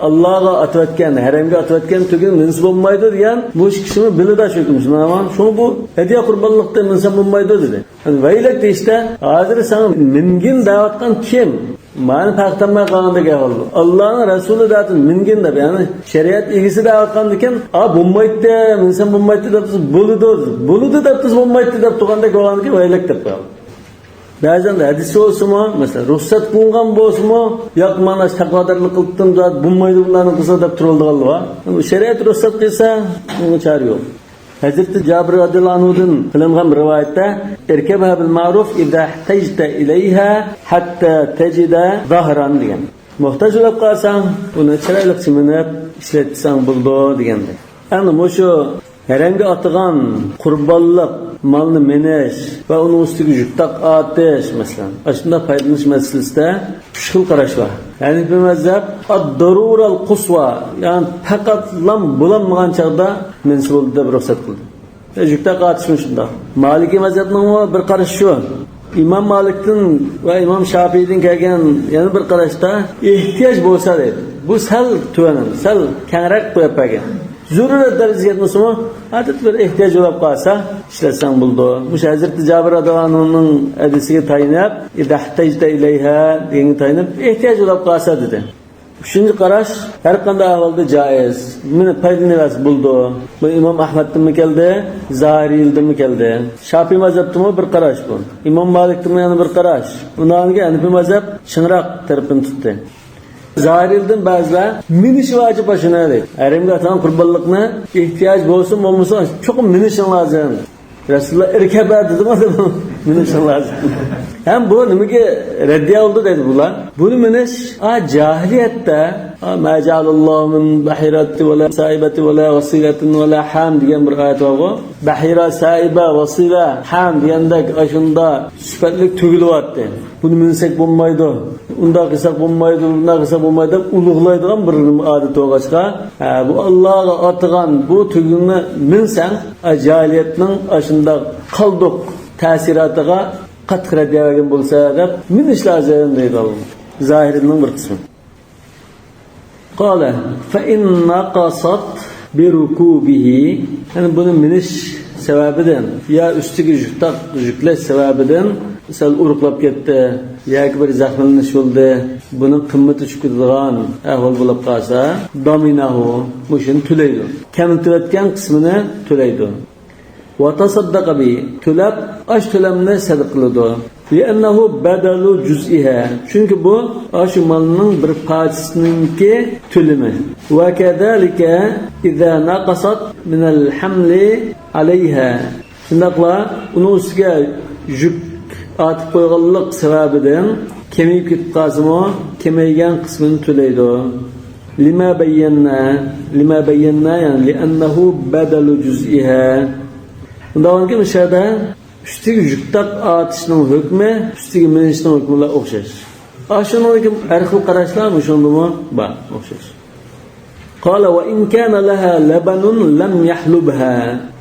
ئاللاغا ئاتىۋەتكەن، ھەرەمگە ئاتىۋەتكەن تۈگىنى مىنسە بولمايدۇ دېگەن، مۇشۇ كىشىمۇ بىلىدۇ شۇ ھۆكۈم. شۇڭا بۇ ھەدىيە قۇربانلىقتا مىنسە بولمايدۇ دېدى. يەنى ۋەيلەك دېيىشتە، ھازىر ساڭا مىنگىن دەۋاتقان كىم؟ مانا پەخىتەنمەي قالغاندەك ئەھۋال. ئاللانىڭ رەسۇلى زاتى مىنگىن دەپ، يەنى شەرىئەت ئىگىسى دەۋاتقاندىكىن، ئا، بولمايتتى، مىنسەم بولمايتتى دەپ تۇرسا، بولىدۇ، بولىدۇ دەپ تۇرسا، بولمايتتى دەپ تۇرغاندەك بولغاندىكىن ۋەيلەك دەپ قويغان. بەزەن ھەدىس بولسىمۇ، مەسىلەن، رۇخسەت قىلىنغان بولسىمۇ، ياق، مانا تەقۋادارلىق قىلىپتىم، بۇنمايدۇ، بۇلارنى قىلسا دەپ تۇرۇۋالىدىغانلار بار. شەرىئەت رۇخسەت قىلسا، بۇنىڭغا چارە يوق. ھەزرىتى جابىر رەزىيەللاھۇ ئەنھۇدىن قىلىنغان بىر رىۋايەتتە، اركبها بالمعروف إذا احتجت إليها حتى تجد ظهرا دېگەن. موھتاج بولۇپ قالساڭ، بۇنى چىرايلىقچە مىنىپ ئىشلەتسەڭ بولىدۇ دېگەندەك. ئەمدى مۇشۇ ھەرەمگە ئاتىغان قۇربانلىق مالنى مىنىش ۋە ئۇنىڭ ئۈستىگە يۈك تاق ئارتىش، مەسىلەن، ئاشۇنداق پايدىلىنىش مەسىلىسىدە ئۈچ خىل قاراش بار. ھەنىفىي مەزھەپ الضرورة القصوى، يەنى پەقەتلا بولالمىغان چاغدا مىنسە بولىدۇ دەپ رۇخسەت قىلدى. يۈك تاق ئارتىشمۇ شۇنداق. مالىكىي مەزھەپنىڭمۇ بىر قارىشى شۇ. ئىمام مالىكتىن ۋە ئىمام شاپىئىدىن كەلگەن يەنە بىر قاراشتا ئېھتىياج بولسا دەيدۇ. بۇ سەل تۆۋەن، سەل كەڭرەك قويۇپ بەرگەن. زۆرۈرىيەت دەرىجىسىگە يەتمىسىمۇ، ئادەتتە بىر ئېھتىياج بولۇپ قالسا ئىشلەتسەڭ بولىدۇ. مۇشۇ ھەزرىتى جابىر رەزىيەللاھۇ ئەنھۇنىڭ ھەدىسىگە تايىنىپ، إذا احتجت إليها دېگەنگە تايىنىپ، ئېھتىياج بولۇپ قالسا دېدى. ئۈچىنچى قاراش، ھەر قانداق ئەھۋالدا جائىز. مېنى پايدىلىنىۋەرسە بولىدۇ. بۇ ئىمام ئەھمەدتىنمۇ كەلدى، زاھىرىيلىدىنمۇ كەلدى. شاپىئىي مەزھەپتىمۇ بىر قاراش بۇ. ئىمام مالىكتىمۇ يەنە بىر قاراش. ئۇنىڭدىن كېيىن ھەنىفىي مەزھەپ چىڭراق تەرىپىنى تۇتتى. زاھىرىيلىدىن بەزىلەر مىنىش ۋاجىپ ئاشۇنى دەيدۇ. ھەرەمگە ئاتىغان قۇربانلىقنى ئېھتىياج بولسۇن بولمىسۇن چوقۇم مىنىشىڭ لازىم. رەسۇلۇللا ئىركەبھا دېدىمۇ، مىنىشىڭ لازىم. ھەم بۇ نېمىگە رەددىيە بولدى دەيدۇ بۇلار. بۇنى مىنىش، ئا، جاھىلىيەتتە، ئا، ما جعل الله من بحيرة ولا سائبة ولا وصيلة ولا حام دېگەن بىر ئايەت بارغۇ. بەھىرە، سائىبە، ۋەسىلە، ھەم دېگەندەك ئاشۇنداق سۈپەتلىك تۆگىلىۋاتتى. بۇنى مىنسەك بولمايدۇ، ئۇنداق قىلساق بولمايدۇ، بۇنداق قىلساق بولمايدۇ دەپ ئۇلۇغلايدىغان بىر ئادەت بولغاچقا، ھە، بۇ ئاللاغا ئاتىغان بۇ تۆگىنى مىنسەڭ، جاھىلىيەتنىڭ ئاشۇنداق قالدۇق تەسىراتىغا قاتتىق رەددىيە بەرگەن بولسا دەپ مىنىش لازىم دەيدۇ زاھىرىنىڭ بىر قىسمى. قال فإن نقصت بركوبه، يەنى بۇنى مىنىش سەۋەبىدىن يا ئۈستىگە يۈك تاق يۈكلەش سەۋەبىدىن سەل ئورۇقلاپ كەتتى ياكى بىر زەخىملىنىش بولدى، بۇنىڭ قىممىتى چۈشۈپ كېتىدىغان ئەھۋال بولۇپ قالسا، ضمنه، مۇشۇنى تۆلەيدۇ. كەملىتىۋەتكەن قىسمىنى تۆلەيدۇ. وتصدق به، تۆلەپ، ئاش تۆلەمنى سەدىقە قىلىدۇ. لأنه بدل جزئها، چۈنكى بۇ ئاشۇ مالنىڭ بىر پارچىسىنىڭكى تۆلىمى. وكذلك إذا نقصت من الحمل عليها، شۇنداقلا ئۇنىڭ ئۈستىگە يۈك ئارتىپ قويغانلىق سەۋەبىدىن كېمىيىپ كېتىپ قالسىمۇ، كېمەيگەن قىسمىنى تۆلەيدۇ. لما بينا، لما بينا، يەنى لأنه بدل جزئها. ئۇنداق بولغاندىكىن، مۇشۇ يەردە ئۈستىگە يۈك تاق ئارتىشنىڭ ھۆكمى ئۈستىگە مىنىشنىڭ ھۆكمى بىلەن ئوخشاش. ئاشۇنىڭدىكى ھەر خىل قاراشلار مۇشۇندىمۇ بار، ئوخشاش. قال وإن كان لها لبن لم يحلبها.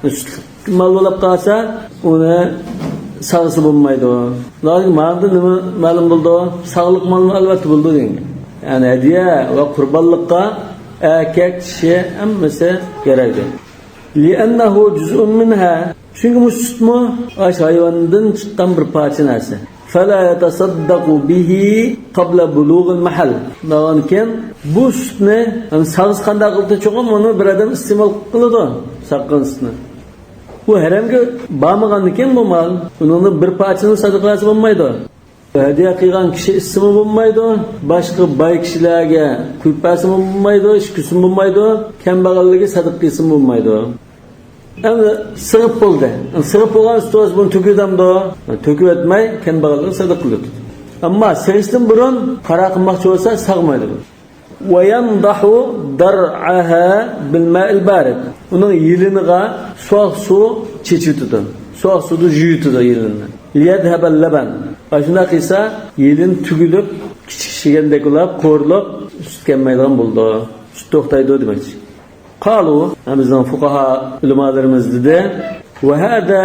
سۈتلۈك مال بولۇپ قالسا، ئۇنى ساغسا بولمايدۇ. لېكىن ماندىن نېمە مەلۇم بولىدۇ؟ ساغلىق مالمۇ ئەلۋەتتە بولىدۇ دېگەن. يەنى ھەدىيە ۋە قۇربانلىققا ئەركەك، چىشى ھەممىسى يارايدۇ. لأنه جزء منها. چۈنكى بۇ سۈتمۇ ئاشۇ ھايۋاندىن چىققان بىر پارچە نەرسە. فلا يتصدق به قبل بلوغ المحل. شۇنداقكەن، بۇ سۈتنى، يەنى ساغسا قانداق قىلدى؟ چوقۇم ئۇنى بىر ئادەم ئىستېمال قىلىدۇ، ساغقان سۈتنى. بۇ ھەرەمگە بارمىغاندىكىن بۇ مال، ئۇنىڭدىن بىر پارچىنى سەدىقە قىلسا بولمايدۇ. ھەدىيە قىلغان كىشى ئىچسىمۇ بولمايدۇ، باشقا باي كىشىلەرگە قويۇپ بەرسىمۇ بولمايدۇ، ئىچكۈزسىمۇ بولمايدۇ، كەمبەغەللىككە سەدىقە قىلسىمۇ بولمايدۇ. ئەمدى سىغىپ بولدى. سىغىپ بولغان ئۈستىگە بۇنى تۆكۈۋېتەمدۇ؟ تۆكۈۋەتمەي، كەمبەغەللىككە سەدىقە قىلىۋېتىدۇ. ئەمما سىغىشتىن بۇرۇن قارا قىلماقچى بولسا، سىغمايدۇ. وينضح درعها بالماء البارد. ئۇنىڭ يېلىنىغا سوغۇق سۇ چېچىۋېتىدۇ. سوغۇق سۇدا يۇيۇۋېتىدۇ يېلىنى. ليذهب اللبن. ئاشۇنداق قىلسا، يېلىن تۈگىلىپ، كىچىكشىگەندەك بولۇپ، قورۇلۇپ، سۈت كەلمەيدىغان بولىدۇ. سۈت توختايدۇ دېمەكچى. قالوا، بىزنىڭ فۇقاھا ئۆلىمالىرىمىز دېدى، وهذا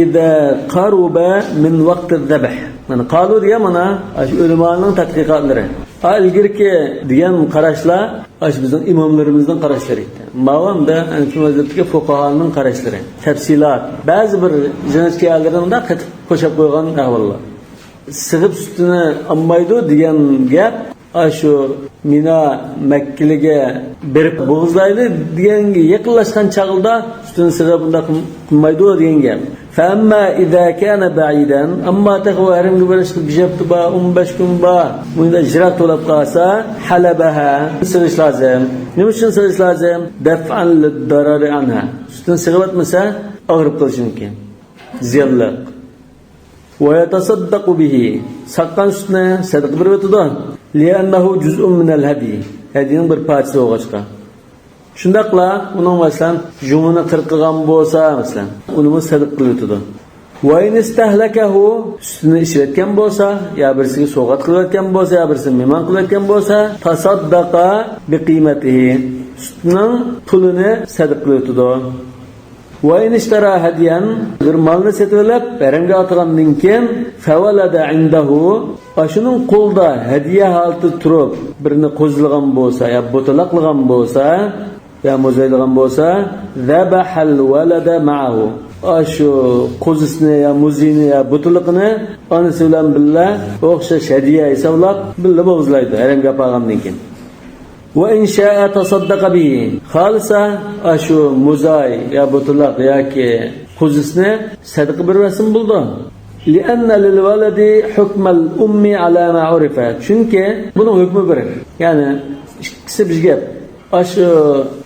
إذا قرب من وقت الذبح. مانا قالوا دېگەن مانا ئاشۇ ئۆلىمانىڭ تەتقىقاتلىرى. ئا، ئىلگىرىكى دېگەن قاراشلار ئاشۇ بىزنىڭ ئىماملىرىمىزنىڭ قاراشلىرى ئىدى. ماۋۇ ئەمدى ھەنىفىي مەزھەپتىكى فۇقاھانىڭ قاراشلىرى. تەپسىلات. بەزى بىر جىنايەتچى يەرلىرىنى مۇنداق قېتىپ قوشاپ قويغان ئەھۋاللار. سىغىپ سۈتىنى ئالمايدۇ دېگەن گەپ ئاشۇ مىنا مەككىلىگە بېرىپ بوغۇزلايلى دېگەنگە يېقىنلاشقان چاغدا سۈتىنى سىغىپ بۇنداق قىلمايدۇ دېگەن گەپ. فأما إذا كان بعيدا، ئەمما تېخى ئۇ ھەرەمگە بېرىشقا بىر ھەپتە بار، ئون بەش كۈن بار، بۇنداق يىراق تولاپ قالسا، حلبها، سىغىش لازىم. نېمە ئۈچۈن سىغىش لازىم؟ دفعا للضرر عنها. سۈتىنى سىغىۋەتمىسە ئاغرىپ قېلىشى مۇمكىن. زىيانلىق. ويتصدق به، ساققان سۈتنى سەدىقە بېرىۋېتىدۇ. لأنه جزء من الهدي، ھەديىنىڭ بىر پارچىسى بولغاچقا. شۇنداقلا ئۇنىڭ، مەسىلەن، جۇڭىنى قىرقىغان بولسا، مەسىلەن، ئۇنىمۇ سەدىقە قىلىۋېتىدۇ. وإن استهلكه، سۈتىنى ئىچىۋەتكەن بولسا، يا بىرسىگە سوۋغات قىلىۋەتكەن بولسا، يا بىرسىنى مېھمان قىلىۋەتكەن بولسا، تصدق بقيمته، سۈتنىڭ پۇلىنى سەدىقە قىلىۋېتىدۇ. وإن اشترى هديا، بىر مالنى سېتىۋېلىپ، ھەرەمگە ئاتىغاندىن كېيىن، فولد عنده، ئاشۇنىڭ قولىدا ھەدىيە ھالىتىدە تۇرۇپ، بىرنى قوزىلىغان بولسا، يا بوتىلاقلىغان بولسا، يا مۇزايلىغان بولسا، ذبح الولد معه. ئاشۇ قوزىسىنى يا مۇزىيىنى يا بوتىلىقىنى ئانىسى بىلەن بىللە ئوخشاش ھەدىيە ھېسابلاپ، بىللە بوغۇزلايدۇ، ھەرەمگە ئاپارغاندىن كېيىن. وإن شاء تصدق به. خالىسا، ئاشۇ مۇزاي يا بوتىلاق ياكى قوزىسىنى سەدىقە بېرىۋەتسىمۇ بولىدۇ. لأن للولد حكم الأم على ما عرف. چۈنكى بۇنىڭ ھۆكمى بىر. يەنى ئىككىسى بىر گەپ. ئاشۇ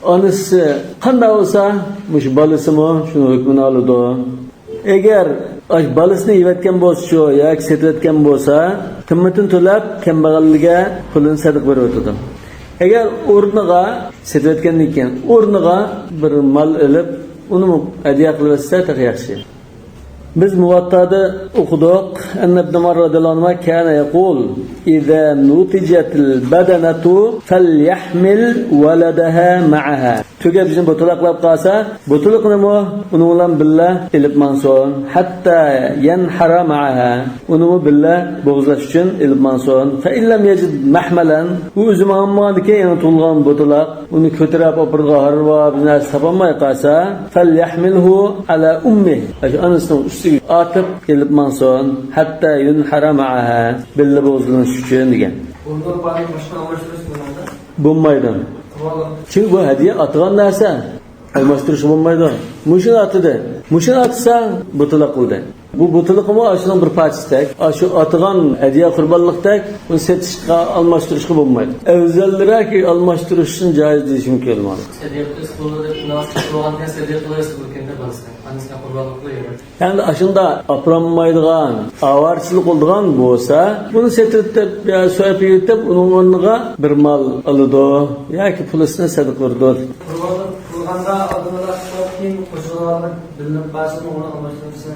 ئانىسى قانداق بولسا، مۇشۇ بالىسىمۇ شۇنىڭ ھۆكمىنى ئالىدۇ. ئەگەر ئاشۇ بالىسىنى يەۋەتكەن بولسىچۇ ياكى سېتىۋەتكەن بولسا، قىممىتىنى تۆلەپ، كەمبەغەلگە پۇلىنى سەدىقە بېرىۋېتىدۇ. ئەگەر ئورنىغا، سېتىۋەتكەندىن كېيىن ئورنىغا بىر مال ئېلىپ، ئۇنىمۇ ھەدىيە قىلىۋەتسە تېخى ياخشى. بىز مۇۋەتتادا ئوقۇدۇق، أن ابن عمر رضي الله عنهما كان يقول: إذا نتجت البدنة فليحمل ولدها معها. تۆگە بىزنى بوتىلاقلاپ قالسا، بوتىلىقنىمۇ ئۇنىڭ بىلەن بىللە ئېلىپ ماڭسۇن. حتى ينحر معها. ئۇنىمۇ بىللە بوغۇزلاش ئۈچۈن ئېلىپ ماڭسۇن. فإن لم يجد محملا. ئۇ ئۆزى ماڭالمىغاندىكىن، يېڭى تۇغۇلغان بوتىلاق، ئۇنى كۆتۈرۈپ ئاپىرىدىغان ھارۋا، بىر نەرسە تاپالماي قالسا، فليحمله على أمه. ئاشۇ ئانىسىنىڭ ئۈستىگە ئارتىپ ئېلىپ ماڭسۇن. حتى ينحر معها. بىللە بوغۇزلىنىش ئۈچۈن دېگەن. بۇنىڭ بارلىق باشقا ئالماشتۇرۇش بولمايدۇ؟ بولمايدۇ. چۈنكى بۇ ھەدىيە ئاتىغان نەرسە. ئالماشتۇرۇشقا بولمايدۇ. مۇشۇنى ئاتىدى. مۇشۇنى ئاتسا، بوتىلاق قىلدى. بۇ بوتىلىقىمۇ ئاشۇنىڭ بىر پارچىسىدەك. ئاشۇ ئاتىغان ھەدىيە قۇربانلىقتەك، ئۇنى سېتىشقا، ئالماشتۇرۇشقا بولمايدۇ. أفضل لك ئالماشتۇرۇشنى جائىز دېيىشىم كېلىدۇ. سەدىقە قىلىش قولىدا ناسىپ بولغانكەن، سەدىقە قىلىۋەرسە بولىدىكەن دەپ ئانىسىنىڭ، ئانىسىنىڭ قۇربانلىقىنى يەيدۇ. ئەمدى ئاشۇنداق ئاپىرالمايدىغان، ئاۋارىچىلىك بولىدىغان بولسا، بۇنى سېتىۋېتىپ يا سويۇپ يېتىپ، ئۇنىڭ ئورنىغا بىر مال ئالىدۇ ياكى پۇلىسىنى سەدىقە بېرىدۇ. قۇربانلىق قىلغاندا ئالدىنلا سويۇپ، كېيىن قوشۇلغانلار بىلىنىپ قالسىمۇ، ئۇنى ئالماشتۇرسا.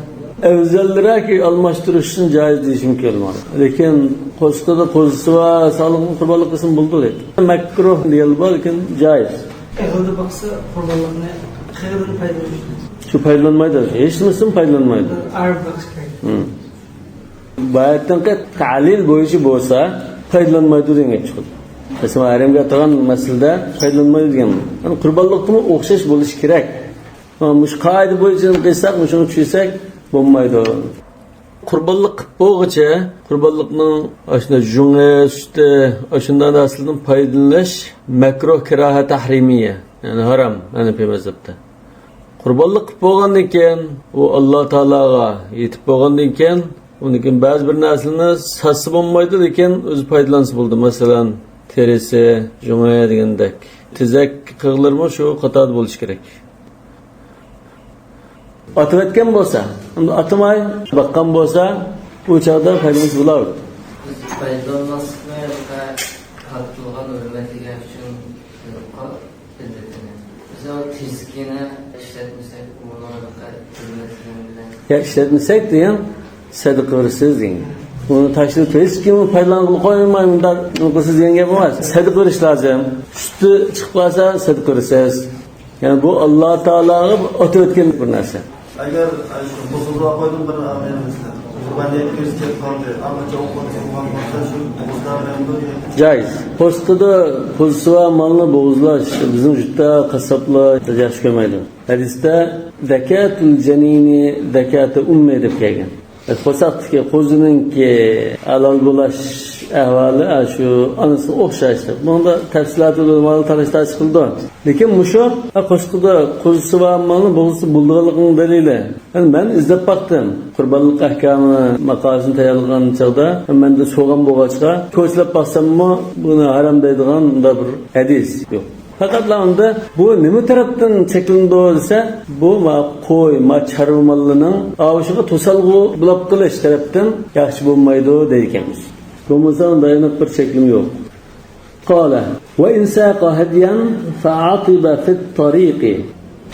ئەۋزەلرەك ئالماشتۇرۇشنى جائىز دېيىشىم كېلىدۇ. لېكىن قوشقىدا قوزىسى بار، ساغلىقىنى قۇربانلىق قىلسىمۇ بولىدۇ دەيدۇ. مەكرۇھ دېگەنلەر بار، لېكىن جائىز. ئېغىلدا باقسا قۇربانلىقنى قېغىدىن پايدىلىنىش. شۇ پايدىلانمايدۇ. ھېچ نېمىسىدىن پايدىلانمايدۇ. ئارىپ بېقىش كېرەك. ھىم. باياتىنقى تەلىل بويىچە بولسا پايدىلانمايدۇ دېگەن گەپ چىقىدۇ. مەسىلەن، ھەرەمگە ئاتىغان مەسىلىدە پايدىلانمايدۇ دېگەن. يەنى قۇربانلىقتىمۇ ئوخشاش بولۇشى كېرەك. مۇشۇ قائىدە بويىچە قىلساق، مۇشۇنى چۈشىسەك بولمايدۇ. قۇربانلىق قىلىپ بولغۇچە، قۇربانلىقنىڭ ئاشۇنداق جۇڭى، سۈتى، ئاشۇنداق نەرسىلەردىن پايدىلىنىش مەكرۇھ، كىراھە تەھرىمىيە، يەنى ھارام ھەنەفىي مەزھەپتە. قۇربانلىق قىلىپ بولغاندىن كېيىن، ئۇ ئاللا تائالاغا يېتىپ بولغاندىن كېيىن، ئۇندىن كېيىن بەزى بىر نەرسىلەرنى ساتسا بولمايدۇ، لېكىن ئۆزى پايدىلانسا بولىدۇ. مەسىلەن، تېرىسى، جۇڭى دېگەندەك. تېزەك قىغلىرىمۇ شۇ قاتاردا بولۇشى كېرەك. ئاتىۋەتكەن بولسا، ئاتىماي باققان بولسا، ئۇ چاغدا پايدىلانسا بولاۋېرىدۇ. بىز پايدىلانماسلىقنى ۋە تارتىلغان ھۆرمەتلىگەن ئۈچۈن بىلدۈرگەن. بىز ئۇ تېزىكىنى ئىشلەتمىسەك، ئۇنىڭ ھۆرمەتلىگەن بىلەن. يا ئىشلەتمىسەك دېگەن، سەدىقە بېرىسىز دېگەن. ئۇنى تاشلىتىپ، ھېچكىممۇ پايدىلانغىلى قويماي، مۇنداق قىلسىز دېگەن گەپ ئەمەس. سەدىقە بېرىش لازىم. سۈتى چىقىپ قالسا، سەدىقە بېرىسىز. يەنى بۇ ئاللا تائالاغا ئاتىۋەتكەن بىر نەرسە. ئەگەر، ئە، شۇ بۇزۇلۇپ قويدۇم بىر ئامىل مەسىلەن. قۇربان ھېيتكە يۈز كېلىپ قالدى. ئەمما چوڭ قۇربان بولغان بولسا شۇ بۇزلار بىلەن بىر ھېيت. جايىز. پوستىدا پوزىسى بار مالنى بوغۇزلاش بىزنىڭ يۇرتتا قاسساپلار ياخشى كۆرمەيدۇ. ھەدىستە زەكاتۇل جەنىنى زەكاتۇ ئۇممى دەپ كەلگەن. قورساقتىكى قوزىنىڭكى ھالال بولاش ئەھۋالى، ئە، شۇ ئانىسىغا ئوخشاش دەپ. بۇنىڭدا تەپسىلاتى ئۆلىمالار تالاش-تارتىش قىلىدۇ. لېكىن مۇشۇ، ئە، قورسىقىدا قوزىسى بار مالنى بوغۇزلىسا بولىدىغانلىقىنىڭ دەلىلى. يەنى مەن ئىزدەپ باقتىم. قۇربانلىق ئەھكامى ماقالىسىنى تەييارلىغان چاغدا مەندە سوغان بولغاچقا، كوچىلاپ باقساممۇ بۇنى ھارام دەيدىغان مۇنداق بىر ھەدىس يوق. پەقەتلا ئۇندا بۇ نېمە تەرەپتىن چەكلىنىدۇ دېسە، بۇ ما قوي، ما چارۋا ماللىنىڭ ئاۋۇشىغا توسالغۇ بولاپ قېلىش تەرەپتىن ياخشى بولمايدۇ دەيدىكەنمىز. بولمىسا ئۇندا ئېنىق بىر چەكلىمە يوق. قال، وإن ساق هديا فعطب في الطريق.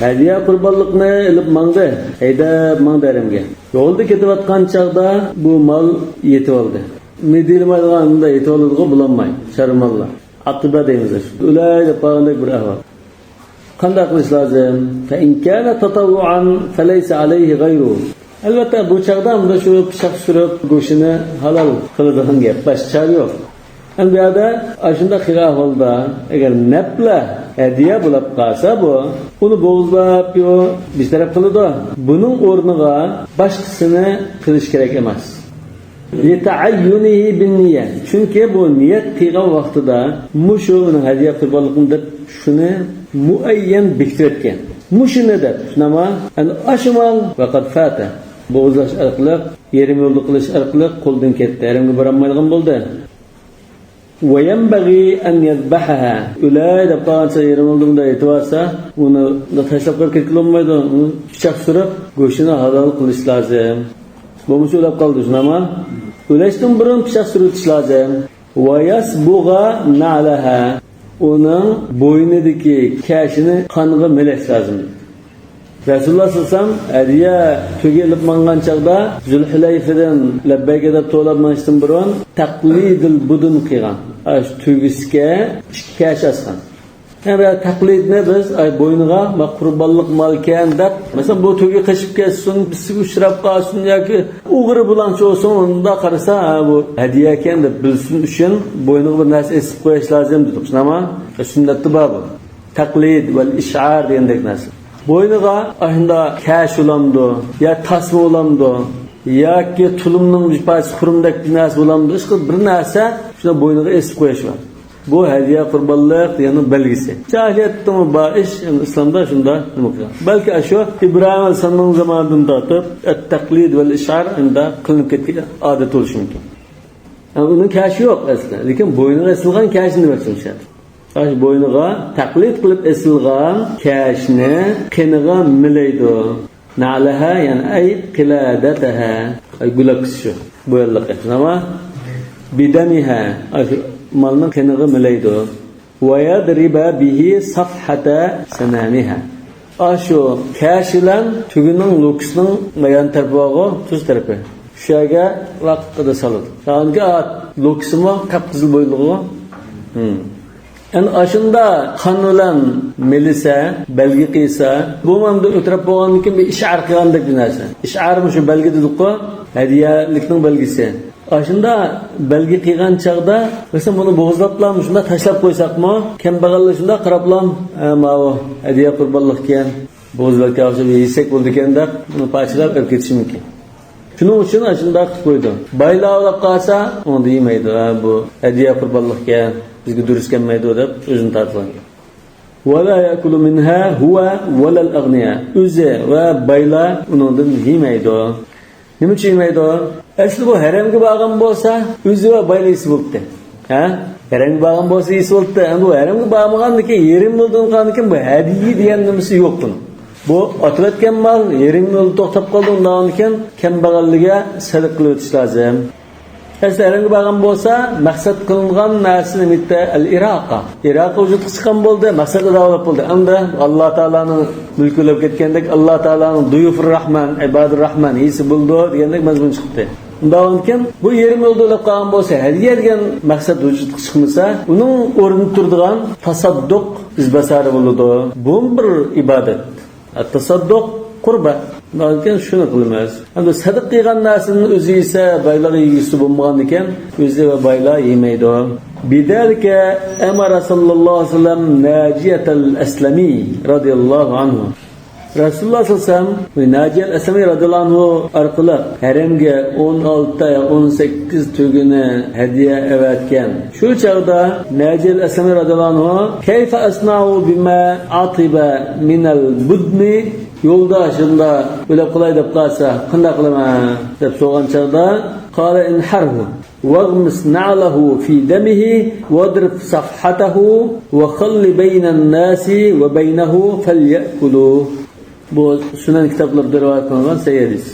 ھەدىيە قۇربانلىقنى ئېلىپ ماڭدى، ھەيدەپ ماڭدى ھەرەمگە. يولدا كېتىۋاتقان چاغدا بۇ مال يېتىۋالدى. مىدىرلىمايدىغان، ئۇنداق يېتىۋالىدىغۇ بولالماي، چارۋا ماللار. ئاتىبە دەيمىز. ئۆلەي دەپ قالغاندەك بىر ئەھۋال. قانداق قىلىش لازىم؟ فإن كان تطوعا فليس عليه غيره. ئەلۋەتتە، بۇ چاغدا ئۇندا شۇ پىچاق سۈرۈپ، گۆشىنى ھالال قىلىدىغان گەپ، باشقا چارە يوق. ئەمدى بۇ يەردە ئاشۇنداق قىلغان ئەھۋالدا، ئەگەر نەپلە ھەدىيە بولاپ قالسا بۇ، ئۇنى بوغۇزلاپ، يو، بىر تەرەپ قىلىدۇ. بۇنىڭ ئورنىغا باشقىسىنى قىلىش كېرەك ئەمەس. لتعينه بالنية. چۈنكى بۇ نىيەت قىلغان ۋاقتىدا مۇشۇ مېنىڭ ھەدىيە قۇربانلىقىم دەپ شۇنى مۇئەييەن بېكىتىۋەتكەن. مۇشۇنى دەپ، شۇنداقمۇ؟ ئەنە ئاشۇ مال، وقد فات. بوغۇزلاش ئارقىلىق، يېرىم يولدا قىلىش ئارقىلىق قولدىن كەتتى. ھەرەمگە بارالمايدىغان بولدى. وينبغي أن يذبحها. ئۆلەي دەپ قالغانچە يېرىم يولدا مۇنداق ئېتىۋالسا، ئۇنى تاشلاپ قويۇپ كەتكىلى بولمايدۇ. ئۇنى پىچاق سۈرۈپ، گۆشىنى ھالال قىلىش لازىم. بولمىسا ئۆلۈپ قالىدۇ، شۇنداقمۇ؟ ئۆلەشتىن بۇرۇن پىچاق سۈرۈۋېتىش لازىم. ويصبغ نعلها. ئۇنىڭ بوينىدىكى كەشىنى قانغا مىلەش لازىم. رەسۇلۇللاھ سەللەللاھۇ ئەلەيھى ۋەسەللەم ھەدىيە تۆگە ئېلىپ ماڭغان چاغدا زۇلھۇلەيفىدىن لەببەيكە دەپ توۋلاپ مېڭىشتىن بۇرۇن تەقلىدىل بۇدۇن قىلغان. ئاشۇ تۆگىسىگە ئىككى كەش ئاسقان. يەنى بۇ تەقلىدنى بىز، ئاي، بوينىغا، ما، قۇربانلىق مالكەن دەپ، مەسىلەن، بۇ تۆگە قېچىپ كەتسۇن، بىرسىگە ئۇچراپ قالسۇن ياكى ئوغرى بۇلاڭچى بولسۇن، ئۇنداق قارىسا، ھە، بۇ ھەدىيەكەن دەپ بىلسۇن ئۈچۈن بوينىغا بىر نەرسە ئېسىپ قويۇش لازىم دېدۇق، شۇنداقمۇ؟ سۈننەتتە بار بۇ. تەقلىد ۋەل ئىشئار دېگەندەك نەرسە. بوينىغا ئاشۇنداق كەش بولامدۇ، يا تاسما بولامدۇ، ياكى تۇلۇمنىڭ بىر پارچىسى خۇرۇمدەك بىر نەرسە بولامدۇ، ئىشقىلىپ بىر نەرسە شۇنداق بوينىغا ئېسىپ قويۇش بار. بۇ ھەدىيە قۇربانلىق دېگەننىڭ بەلگىسى. جاھىلىيەتتىمۇ بار ئىش، ئەمدى ئىسلامدا شۇنداق نېمە قىلغان. بەلكى ئاشۇ ئىبراھىم ئەلەيھىسسالامنىڭ زامانىدىن تارتىپ ئەت-تەقلىد ۋەل ئىشئار ئەمدى قىلىنىپ كەتكەن ئادەت بولۇشى مۇمكىن. ئۇنىڭ كەشى يوق ئەسلى، لېكىن بوينىغا ئېسىلغان كەشنى دېمەكچى مۇشۇ يەردە. ئاشۇ بوينىغا تەقلىد قىلىپ ئېسىلغان كەشنى قېنىغا مىلەيدۇ. نعلها، يەنى ئەي قىلادەتەھە. ئەي گۇلاپىسى شۇ. بويانلىقى. نېمە؟ بدمها. ئاشۇ مالنىڭ قېنىغا مىلەيدۇ. ويضرب به صفحة سنامها. ئاشۇ كەش بىلەن تۆگىنىڭ لوكىسىنىڭ يان تەرىپى بارغۇ، تۈز تەرىپى. شۇ يەرگە لاققىدە سالىدۇ. سالغاندىكىن، ئا، لوكىسىمۇ قىپقىزىل بولىدىغۇ. ھىم. ئەنە ئاشۇندا قان بىلەن مىلىسە، بەلگە قىلسا، بۇ مەنىدە ئۆتۈرۈپ بولغاندىن كېيىن بىر ئىشئار قىلغاندەك بىر نەرسە. ئىشئار مۇشۇ بەلگە دېدۇققۇ، ھەدىيەلىكنىڭ بەلگىسى. ئاشۇنداق بەلگە قىلغان چاغدا، مەسىلەن، بۇنى بوغۇزلاپلا مۇشۇنداق تاشلاپ قويساقمۇ، كەمبەغەللەر شۇنداق قاراپلا، ھە، ماۋۇ ھەدىيە قۇربانلىقكەن، بوغۇزلارغا ئوخشاپ يېسەك بولىدىكەن دەپ، ئۇنى پارچىلاپ ئېلىپ كېتىشى مۇمكىن. شۇنىڭ ئۈچۈن ئاشۇنداق قىلىپ قويىدۇ. بايلار ئاۋلاپ قالسا، ئۇنى دېمەيدۇ، ھە، بۇ ھەدىيە قۇربانلىقكەن، بىزگە دۇرۇس كەلمەيدۇ دەپ ئۆزىنى تارتىدىغان گەپ. ولا يأكل منها هو ولا الأغنياء. ئۆزى ۋە بايلار ئۇنىڭدىن يېمەيدۇ. نېمە ئۈچۈن يېمەيدۇ؟ ئەسلى بۇ ھەرەمگە بارغان بولسا، ئۆزى ۋە بايلار يېسە بوپتۇ. ھە؟ ھەرەمگە بارغان بولسا يېسە بوپتۇ. ئەمدى بۇ ھەرەمگە بارمىغاندىكىن، يېرىم يولدىن قالغاندىكىن بۇ ھەدىيە دېگەن نېمىسى يوق بۇنىڭ. بۇ ئاتىۋەتكەن مال يېرىم يولدا توختاپ قالدى، ئۇنداقكەن كەمبەغەللىككە سەدىقە قىلىۋېتىش لازىم. ئەسلى ھەرەمگە بارغان بولسا، مەقسەت قىلىنغان نەرسە نېمە ئىدى؟ ئەل ئىراقە. ئىراقە ۋۇجۇدقا چىققان بولدى، مەقسەت ئادا بولۇپ بولدى. ئەمدى ئاللا تائالانىڭ مۈلكى ئۆلۈپ كەتكەندەك، ئاللا تائالانىڭ دۇيۇفۇر راھمان، ئىبادۇر راھمان، يېسە بولىدۇ دېگەندەك مەزمۇن چىقتى. ئۇنداقكەن بۇ يېرىم يولدا ئۆلۈپ قالغان بولسا، ھەدىيە دېگەن مەقسەت ۋۇجۇدقا چىقمىسا، ئۇنىڭ ئورنىدا تۇرىدىغان تاساددۇق ئىزباسارى بولىدۇ. بۇمۇ بىر ئىبادەت. تاساددۇق قۇربا. لېكىن شۇنى قىلىمىز. ئەمدى سەدىقە قىلغان نەرسىنى ئۆزى يېسە، بايلارغا يېگۈزسە بولمىغاندىكىن، ئۆزى ۋە بايلار يېمەيدۇ. بذلك أمر صلى الله عليه وسلم ناجية الأسلمي رضي الله عنه. رەسۇلۇللاھ سەللەللاھۇ ئەلەيھى ۋەسەللەم ناجىيە ئەسلەمى رەزىيەللاھۇ ئەنھۇ ئارقىلىق ھەرەمگە ئون ئالتە يا ئون سەككىز تۆگىنى ھەدىيە ئەۋەتكەن. شۇ چاغدا ناجىيە ئەسلەمى رەزىيەللاھۇ ئەنھۇ، كيف أصنع بما عطب من البدن؟ يولدا شۇنداق ئۆلۈپ قالاي دەپ قالسا، قانداق قىلىمەن؟ دەپ سورىغان چاغدا، قال انحره واغمس نعله في دمه واضرب صفحته وخل بين الناس وبينه فليأكلوا. بۇ سۈنەن كىتابلىرىدا رىۋايەت قىلىنغان سەھىھ ھەدىس.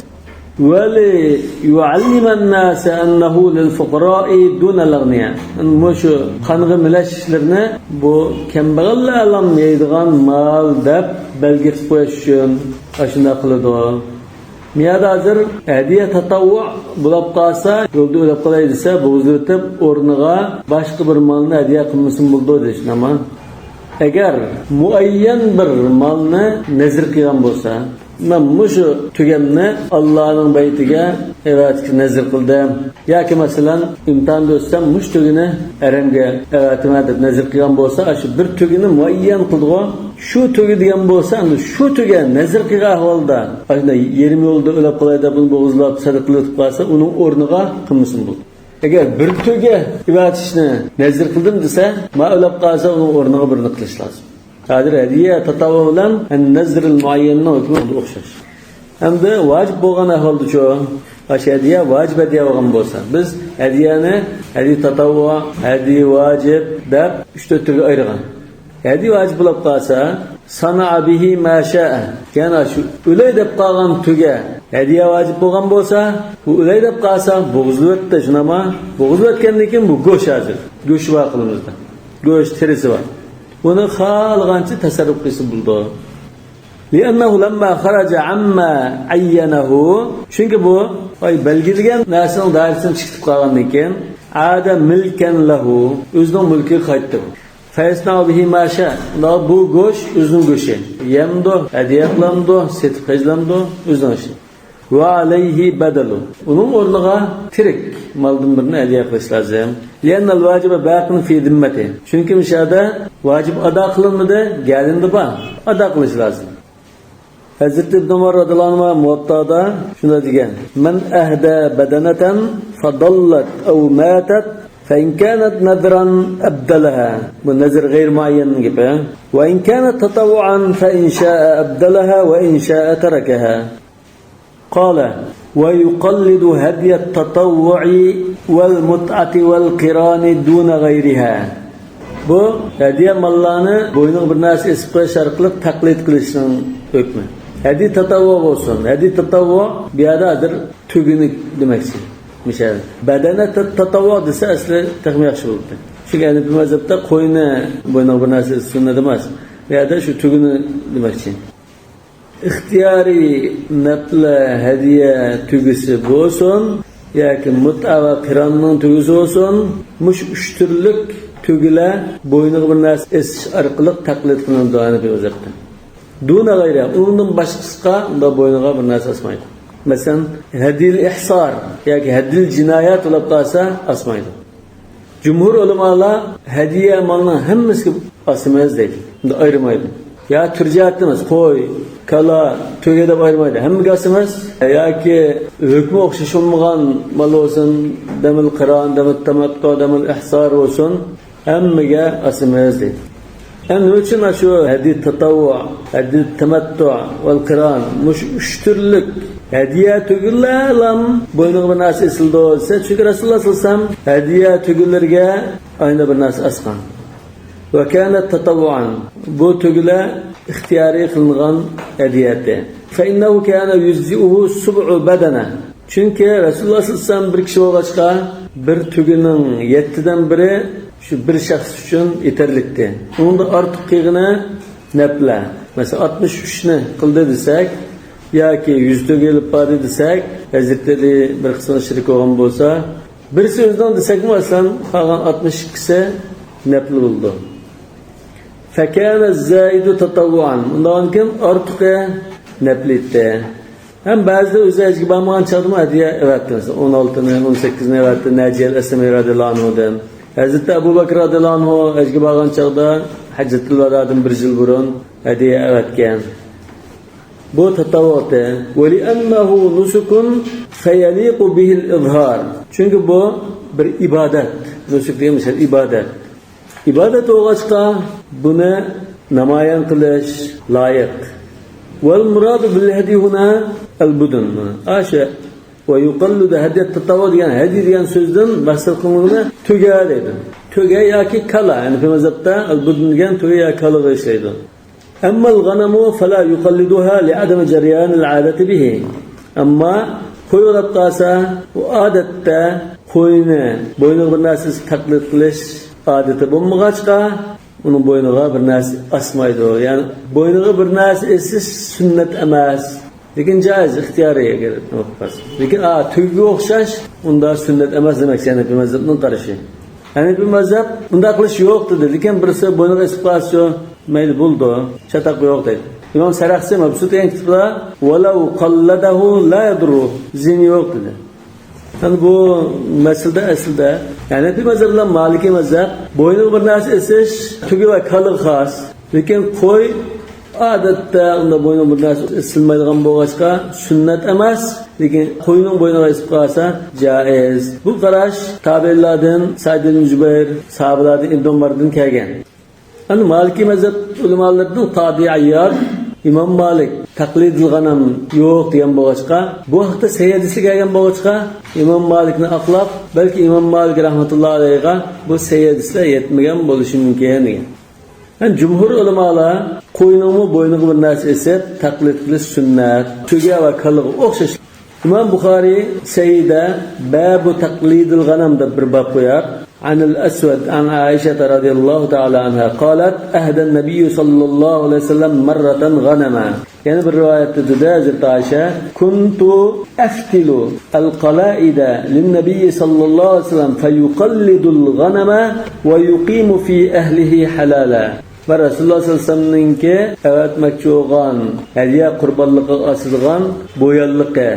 وليعلم الناس أنه للفقراء دون الأغنياء. مۇشۇ قانغا مىلەش ئىشلىرىنى بۇ كەمبەغەللەرلا يەيدىغان مال دەپ بەلگە قىلىپ قويۇش ئۈچۈن ئاشۇنداق قىلىدۇ. مىيادا ھازىر ھەدىيە تاتاۋۋۇ بولۇپ قالسا، يولدا ئۆلۈپ قالاي دېسە، بوغۇزلىۋېتىپ، ئورنىغا باشقا بىر مالنى ھەدىيە قىلمىسىمۇ بولىدۇ دېيىشنى. ئەمما ئەگەر مۇئەييەن بىر مالنى نەزىر قىلغان بولسا، مەن مۇشۇ تۆگەمنى ئاللانىڭ بەيتىگە ئەۋەتىشكە نەزىر قىلدىم. ياكى مەسىلەن، ئىمتىھاندا ئۆتسەم، مۇشۇ تۆگىنى ھەرەمگە ئەۋەتىمەن دەپ نەزىر قىلغان بولسا، ئاشۇ بىر تۆگىنى مۇئەييەن قىلىدىغۇ. شۇ تۆگە دېگەن بولسا، ئەمدى شۇ تۆگە نەزىر قىلغان ئەھۋالدا، ئاشۇنداق يېرىم يولدا ئۆلۈپ قالاي دەپ، ئۇنى بوغۇزلاپ، سەدىقە قىلىۋېتىپ قالسا، ئۇنىڭ ئورنىغا قىلمىسىمۇ بولىدۇ. ئەگەر بىر تۆگە ئەۋەتىشنى نەزىر قىلدىم دېسە، ما ئۆلۈپ قالسا، ئۇنىڭ ئورنىغا بىرنى قىلىش لازىم. ھازىر ھەدىيە تاتاۋۋۇ بىلەن نەزرىل مۇئەييەننىڭ ھۆكمى ئوخشاش. ئەمدى ۋاجىپ بولغان ئەھۋالدىچۇ؟ ئاشۇ ھەدىيە ۋاجىپ ھەدىيە بولغان بولسا، بىز ھەدىيەنى ھەدىيە تاتاۋۋۇ، ھەدىيە ۋاجىپ دەپ ئۈچ تۆت تۈرگە ئايرىغان. ھەدىيە ۋاجىپ بولۇپ قالسا، سانائە بىھى ما شائە. يەنى شۇ ئۆلەي دەپ قالغان تۆگە ھەدىيە ۋاجىپ بولغان بولسا، بۇ ئۆلەي دەپ قالسا، بوغۇزلىۋەتتى، شۇنداقمۇ؟ بوغۇزلىۋەتكەندىن كېيىن بۇ گۆش ھازىر. گۆشى بار قولىمىزدا. گۆش تېرىسى بار. بۇنى خالىغانچە تەسەررۇپ قىلسا بولىدۇ. لأنه لما خرج عما عينه، چۈنكى بۇ ئاي بەلگىلىگەن نەرسىنىڭ دائىرىسىدىن چىقىپ قالغاندىن كېيىن، عاد ملكا له، ئۆزىنىڭ مۈلكىگە قايتتى. فيصنع به ما شاء، بۇ گۆش ئۆزىنىڭ گۆشى. يەمدۇ، ھەدىيە قىلامدۇ، سېتىپ خەجلەمدۇ، ئۆزىنىڭ ئىشى. وعليه بدل، ئۇنىڭ ئورنىغا تىرىك مالدىن بىرنى ھەدىيە قىلىش لازىم. لأن الواجب باق في ذمته، چۈنكى مۇشۇ يەردە ۋاجىپ ئادا قىلىنمىدى، گەدىنىدە بار، ئادا قىلىش لازىم. ھەزرىتى ئىبن ئۆمەر رەزىيەللاھۇ ئەنھۇما مۇۋەتتادا شۇنداق دېگەن، من أهدى بدنة فضلت أو ماتت فإن كانت نذرا أبدلها. بۇ نەزر غەيرىي مۇئەييەننىڭ گېپى. وإن كانت تطوعا فإن شاء أبدلها وإن شاء تركها. قال، ويقلد هدي التطوع والمتعة والقران دون غيرها. بۇ ھەدىيە ماللارنى بوينىغا بىر نەرسە ئېسىپ قويۇش ئارقىلىق تەقلىد قىلىشنىڭ ھۆكمى. ھەدىيە تاتاۋۋۇ بولسۇن. ھەدىيە تاتاۋۋۇ بۇ يەردە ھازىر تۆگىنى دېمەكچى. مىسال، بەدەنە تا-، تاتاۋۋۇ دېسە ئەسلى تېخىمۇ ياخشى بولاتتى. چۈنكى ھەنەپىي مەزھەپتە قوينى بوينىغا بىر نەرسە سۈننەت ئەمەس. بۇ يەردە شۇ تۆگىنى دېمەكچى. ئىختىيارىي نەپلە ھەدىيە تۆگىسى بولسۇن ياكى مۇتئە ۋە قىراننىڭ تۆگىسى بولسۇن، مۇشۇ ئۈچ تۈرلۈك تۆگىلەر بوينىغا بىر نەرسە ئېسىش ئارقىلىق تەقلىد قىلىنىدۇ ھەنەپىي مەزھەپتە. دۇنە غەيرە، ئۇنىڭدىن باشقىسىغا ئۇنداق بوينىغا بىر نەرسە ئاسمايدۇ. مەسىلەن، ھەدىيىل ئىھسار ياكى ھەدىيىل جىنايات بولۇپ قالسا ئاسمايدۇ. جۇمھۇر ئۆلىمالار ھەدىيە مالنىڭ ھەممىسىگە ئاسىمىز دەيدۇ. ئۇندا ئايرىمايدۇ. يا تۈر جەھەتتىن ئەمەس، قوي، كالا، تۆگە دەپ ئايرىمايدۇ. ھەممىگە ئاسىمىز. ياكى ھۆكمى ئوخشاش بولمىغان مال بولسۇن، دەمىل قىران، دەمىل تەمەتتۇ، دەمىل ئىھسار بولسۇن، ھەممىگە ئاسىمىز دەيدۇ. ئەمدى نېمە ئۈچۈن شۇ ھەديە تاتەۋۋۇ، ھەديە تەمەتتۇ ۋەل قىران، مۇشۇ ئۈچ تۈرلۈك ھەديە تۆگىلەرلام بوينىغا بىر نەرسە ئېسىلىدۇ دېسە، چۈنكى رەسۇلۇللاھ سەللەللاھۇ ئەلەيھى ۋەسەللەم ھەديە تۆگىلىرىگە ئاينى بىر نەرسە ئاسقان. ۋە كانەت تاتەۋۋۇئەن، بۇ تۆگىلەر ئىختىيارىي قىلىنغان ھەديە ئىدى. فەئىننەھۇ كانە يۇجزىئۇھۇ سۇبئۇ بەدەنە. چۈنكى رەسۇلۇللاھ سەللەللاھۇ ئەلەيھى ۋەسەللەم بىر كىشى بولغاچقا، بىر تۆگىنىڭ يەتتىدىن بىرى شۇ بىر شەخس ئۈچۈن يېتەرلىكتى. ئۇنىڭدىن ئارتۇق قىلغىنى نەپلە. مەسىلەن، ئاتمىش ئۈچنى قىلدى دېسەك، ياكى يۈز تۆگە ئېلىپ باردى دېسەك، ھەزرىتى ئەلى بىر قىسمىغا شېرىك بولغان بولسا، بىرسى ئۆزىنىڭ دېسەكمۇ، ئەسلەن قالغان ئاتمىش ئىككىسى نەپلى بولىدۇ. فەكانە زائىدۇ تاتەۋۋۇئەن. ئۇنداقتىن كېيىن ئارتۇقى نەپلى ئىدى. ھەم بەزىدە ئۆزى ھەجگە بارمىغان چاغدىمۇ ھەدىيە ئەۋەتتى. مەسىلەن، ئون ئالتىنى، ئون سەككىزنى ئەۋەتتى ناجىيە ئەسلەمى رەزىيەللاھۇ ئەنھۇدىن. ھەزرىتى ئەبۇ بەكرى رەزىيەللاھۇ ئەنھۇ ھەجگە بارغان چاغدا ھەججەتۇل ۋادادىن بىر يىل بۇرۇن ھەدىيە ئەۋەتكەن. بۇ تاتەۋۋۇئتى. ۋەلىئەننەھۇ نۇسۇكۇن فەيەلىقۇ بىھىل ئىزھار. چۈنكى بۇ بىر ئىبادەت. نۇسۇك دېگەن مۇشۇ ئىبادەت. ئىبادەت بولغاچقا، بۇنى نامايان قىلىش لايىق. ۋەل مۇرادۇ بىل ھەديى ھۇنا ئەل بۇدۇن. ئاشۇ ۋە يۇقەللىدۇ ھەديە تاتەۋۋۇ دېگەن ھەديە دېگەن سۆزدىن مەقسەت قىلىنغىنى تۆگە دەيدۇ. تۆگە ياكى كالا، ھەنەفىي مەزھەپتە ئەل بۇدۇن دېگەن تۆگە يا كالىغا ئىشلەيدۇ. ئەممەل غەنەمۇ فەلا يۇقەللىدۇھا لىئادەمى جەريانىل ئادەتى بىھى. ئەمما قوي ئۇلاپ قالسا، ئۇ ئادەتتە قوينى بوينىغا بىر نەرسە تەقلىد قىلىش ئادىتى بولمىغاچقا، ئۇنىڭ بوينىغا بىر نەرسە ئاسمايدۇ. يەنى بوينىغا بىر نەرسە ئېسىش سۈننەت ئەمەس. لېكىن جائىز، ئىختىيارىي ئەگەر نېمە قىلسا. لېكىن، ئا، تۆگىگە ئوخشاش، ئۇندا سۈننەت ئەمەس دېمەكچى، ھەنەپىي مەزھەپنىڭ قارىشى. ھەنەپىي مەزھەپ ئۇنداق قىلىش يوق دېدى. لېكىن بىرسى بوينىغا ئېسىپ قالسىچۇ، مەيلى بولىدۇ، چاتاق يوق دەيدۇ. ئىمام سەرەخسى مەبسۇت دېگەن كىتابتا، ۋەلەۋ قەللەدەھۇ لا يەدۇررۇ، زىيىنى يوق دېدى. يەنى بۇ مەسىلىدە ئەسلىدە ھەنەپىي مەزھەپ بىلەن مالىكىي مەزھەپ بوينىغا بىر نەرسە ئېسىش تۆگە ۋە كالىغا خاس. لېكىن قوي ئادەتتە ئۇنداق بوينىغا بىر نەرسە ئېسىلمايدىغان بولغاچقا سۈننەت ئەمەس. لېكىن قوينىڭ بوينىغا ئېسىپ قالسا جائىز. بۇ قاراش تابىئىنلاردىن سەئىد ئىبن جۇبەير، ساھابىلاردىن ئىبن ئۆمەردىن كەلگەن. ئەمدى مالىكىي مەزھەپ ئۆلىمالىرىدىن قادى ئەيياد، ئىمام مالىك تەقلىدىل غەنەم يوق دېگەن بولغاچقا، بۇ ھەقتە سەھىھ ھەدىسلەر كەلگەن بولغاچقا، ئىمام مالىكنى ئاقلاپ، بەلكى ئىمام مالىك رەھمەتۇللا ئەلەيھىغا بۇ سەھىھ ھەدىسلەر يەتمىگەن بولۇشى مۇمكىن دېگەن. ھەم جۇمھۇر ئۆلىمالار قوينىڭمۇ بوينىغا بىر نەرسە ئېسىپ تەقلىد قىلىش سۈننەت، تۆگە ۋە كالىغا ئوخشاش. ئىمام بۇخارىي سەھىھدە بابۇ تەقلىدىل غەنەم دەپ بىر باب قويار. عن الأسود عن عائشة رضي الله تعالى عنها قالت: أهدى النبي صلى الله عليه وسلم مرة غنما. يەنە بىر رىۋايەتتە دېدى ھەزرىتى ئائىشە: كنت أفتل القلائد للنبي صلى الله عليه وسلم فيقلد الغنم ويقيم في أهله حلالا. ۋە رەسۇلۇللاھ سەللەللاھۇ ئەلەيھى ۋەسەللەمنىڭكى ئەۋەتمەكچى بولغان ھەدىيە قۇربانلىقىغا ئاسىدىغان بويانلىقى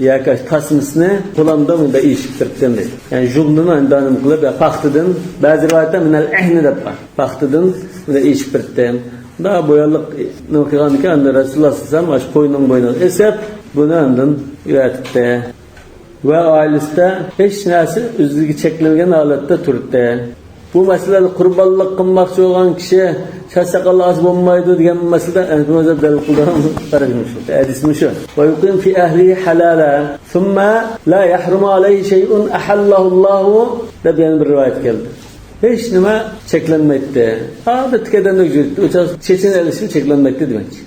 ياكى تاسمىسىنى قولامدا مۇنداق ئېشىپ بېرىپتىمەن دەيدۇ. يەنى ژۇڭدىن ئاندىن نېمە قىلىپ، يا پاختىدىن، بەزى رىۋايەتتە مىنەل ئەھنى دەپ بار. پاختىدىن مۇنداق ئېشىپ بېرىپتىمەن. مۇنداق بويانلىق نېمە قىلغاندىكىن، ئاندىن رەسۇلۇللاھ سەللەللاھۇ ئەلەيھى ۋەسەللەم ئاشۇ قوينىڭ بوينىغا ئېسىپ، بۇنى ئاندىن ئەۋەتىپتۇ. ۋە ئائىلىسىدە ھېچ نەرسە ئۆزىگە چەكلەنگەن ھالەتتە تۇردى. بۇ مەسىلىدە قۇربانلىق قىلماقچى بولغان كىشى چاچ ساقال ئالسا بولمايدۇ دېگەن مەسىلىدە ئەنەپىي مەزھەپ دەلىل قىلىدىغان پەرق مۇشۇ، ھەدىس مۇشۇ. ويقيم في أهله حلالا ثم لا يحرم عليه شيء أحله الله دەپ يەنە بىر رىۋايەت كەلدى. ھېچ نېمە چەكلەنمەيتتى. ئادەتتىكى ئادەمدەك يۈرەتتى. ئۇ چاغ چېچىنى ئېلىشمۇ چەكلەنمەيتتى دېمەكچى.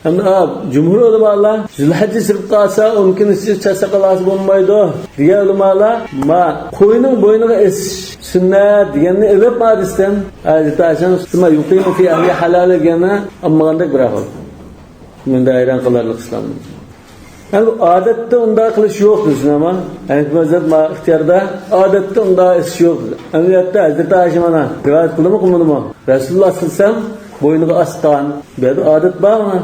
ئەمدى، ئا، جۇمھۇر ئۆلىمالار زۇلھەججە سىرىپ قالسا، ئون كۈن ئىچىدە چاچ ساقال ئالسا بولمايدۇ دېگەن ئۆلىمالار، ما، قوينىڭ بوينىغا ئېسىش سۈننەت دېگەننى ئېلىپ ھەدىستىن، ھەزرىتى ئائىشەنىڭ سۈننەت يۇقىمۇ في أهله حلالا دېگەننى ئالمىغاندەك بىر ئەھۋال. مۇنداق ھەيران قالارلىق ئىسلام. يەنى ئادەتتە ئۇنداق قىلىش يوق دېسۇن، ئەمما ھەنەپىي مەزھەپ ما ئىختىياردا ئادەتتە ئۇنداق ئېسىش يوق. ئەمەلىيەتتە ھەزرىتى ئائىشە مانا رىۋايەت قىلدىمۇ، قىلمىدىمۇ؟ رەسۇلۇللاھ سەللەللاھۇ ئەلەيھى ۋەسەللەم بوينىغا ئاسقان. بۇ يەردە ئادەت بارمۇ؟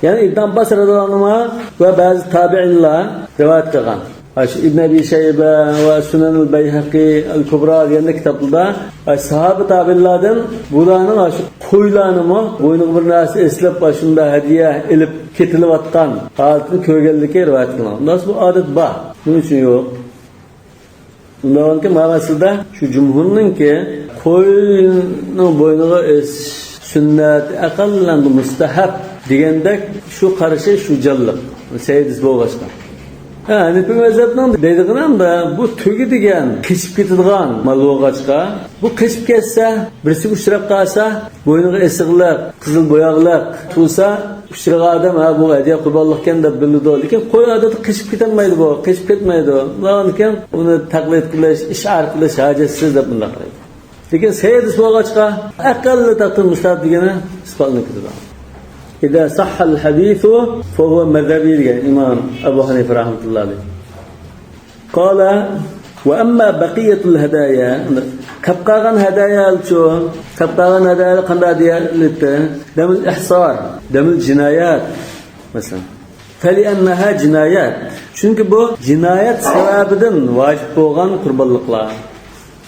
يەنى ئىبن ئابباس رەزىيەللاھۇ ئەنھۇما ۋە بەزى تابىئىنلار رىۋايەت قىلغان. ئاشۇ ئىبن ئەبى شەيبە ۋە سۇنەنۇل بەيھەقى ئەل كۇبرا دېگەندەك كىتابلاردا، ئاشۇ ساھابە تابىئىنلاردىن بۇلارنىڭ ئاشۇ قويلارنىمۇ بوينىغا بىر نەرسە ئېسىلىپ، ئاشۇنداق ھەدىيە ئېلىپ كېتىلىۋاتقان ھالىتىنى كۆرگەنلىكى رىۋايەت قىلىنغان. ئۇنداق بۇ ئادەت بار. نېمە ئۈچۈن يوق؟ ئۇنداقكى مانا سىزدە شۇ جۇمھۇرنىڭكى قوينىڭ بوينىغا ئېسىش سۈننەت، ئەقەللەندە مۇستەھەب دېگەندەك شۇ قارىشى شۇ جانلىق، سەييىدىسى بولغاچقا. ھە، ھەنىپىي مەزھەپنىڭ دەيدىغىنى ئەمدى بۇ تۆگە دېگەن قېچىپ كېتىدىغان مال بولغاچقا، بۇ قېچىپ كەتسە، بىرسىگە ئۇچراپ قالسا، بوينىغا ئېسىقلىق، قىزىل بوياقلىق تۇرسا، ئۇچرىغان ئادەم، ھە، بۇ ھەدىيە قۇربانلىقكەن دەپ بىلىدۇ. لېكىن قوي ئادەتتە قېچىپ كېتەلمەيدۇ بۇ، قېچىپ كەتمەيدۇ. ئۇنىڭ كېيىن ئۇنى تەقلىد قىلىش، ئىشئار قىلىش ھاجەتسىز دەپ مۇنداق قىلىدۇ. لېكىن سەييىدىسى بولغاچقا، ئەقەللى تەقدىر مۇستەھەب دېگىنى ئىسپاتلىنىپ كېتىدۇ. إذا صح الحديث فهو مذهبي دېگەن ئىمام ئەبۇ ھەنىفە رەھمەتۇللا ئەلەيھ. قال: وأما بقية الهدايا، قاپ قالغان ھەدايالارچۇ؟ قاپ قالغان ھەدايالار قانداق ھەدىيەلەر؟ دم الإحصار، دم الجنايات، مەسىلەن. فلأنها جنايات. چۈنكى بۇ جىنايەت سەۋەبىدىن ۋاجىپ بولغان قۇربانلىقلار.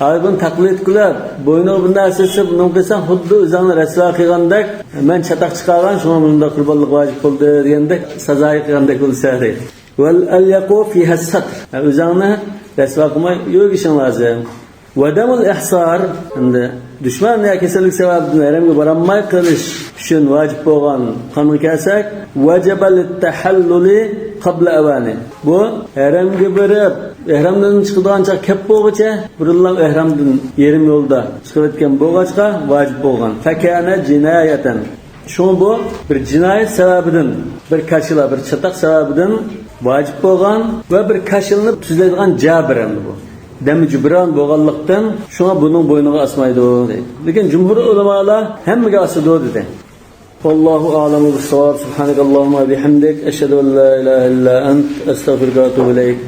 ھازىر بۇنى تەقلىد قىلىپ، بوينۇڭغا بىر نەرسە ئېسىپ، بۇنى قىلساڭ، خۇددى ئۆزۈڭنى رەسۋا قىلغاندەك، مەن چاتاق چىقارغان، شۇڭا مۇنداق قۇربانلىق ۋاجىپ بولدى دېگەندەك سازايى قىلغاندەك بولسا دەيدۇ. والأليق فيها الستر. ئۆزۈڭنى رەسۋا قىلماي يۈرۈشۈڭ لازىم. ودم الإحصار، ئەمدى دۈشمەن يا كېسەللىك سەۋەبىدىن ھەرەمگە بارالماي قېلىش ئۈچۈن ۋاجىپ بولغان قانغا كەلسەك، وجب للتحلل قبل أوانه. بۇ ھەرەمگە بېرىپ، ئېھرامدىن چىقىدىغان چاغ كەپ بولغۇچە، بۇرۇنلا ئېھرامدىن يېرىم يولدا چىقىۋەتكەن بولغاچقا، ۋاجىپ بولغان. فكان جناية. شۇڭا بۇ بىر جىنايەت سەۋەبىدىن، بىر كاشىلا، بىر چاتاق سەۋەبىدىن ۋاجىپ بولغان ۋە بىر كاشىلىنى تۈزلەيدىغان جابىر ئەمدى بۇ. دەمى جۇبران بولغانلىقتىن، شۇڭا بۇنىڭ بوينىغا ئاسمايدۇ، دەيدۇ. لېكىن جۇمھۇر ئۆلىمالار ھەممىگە ئاسىدۇ، دېدى. والله أعلم بالصواب. سبحانك اللهم وبحمدك، أشهد أن لا إله إلا أنت، أستغفرك وأتوب إليك.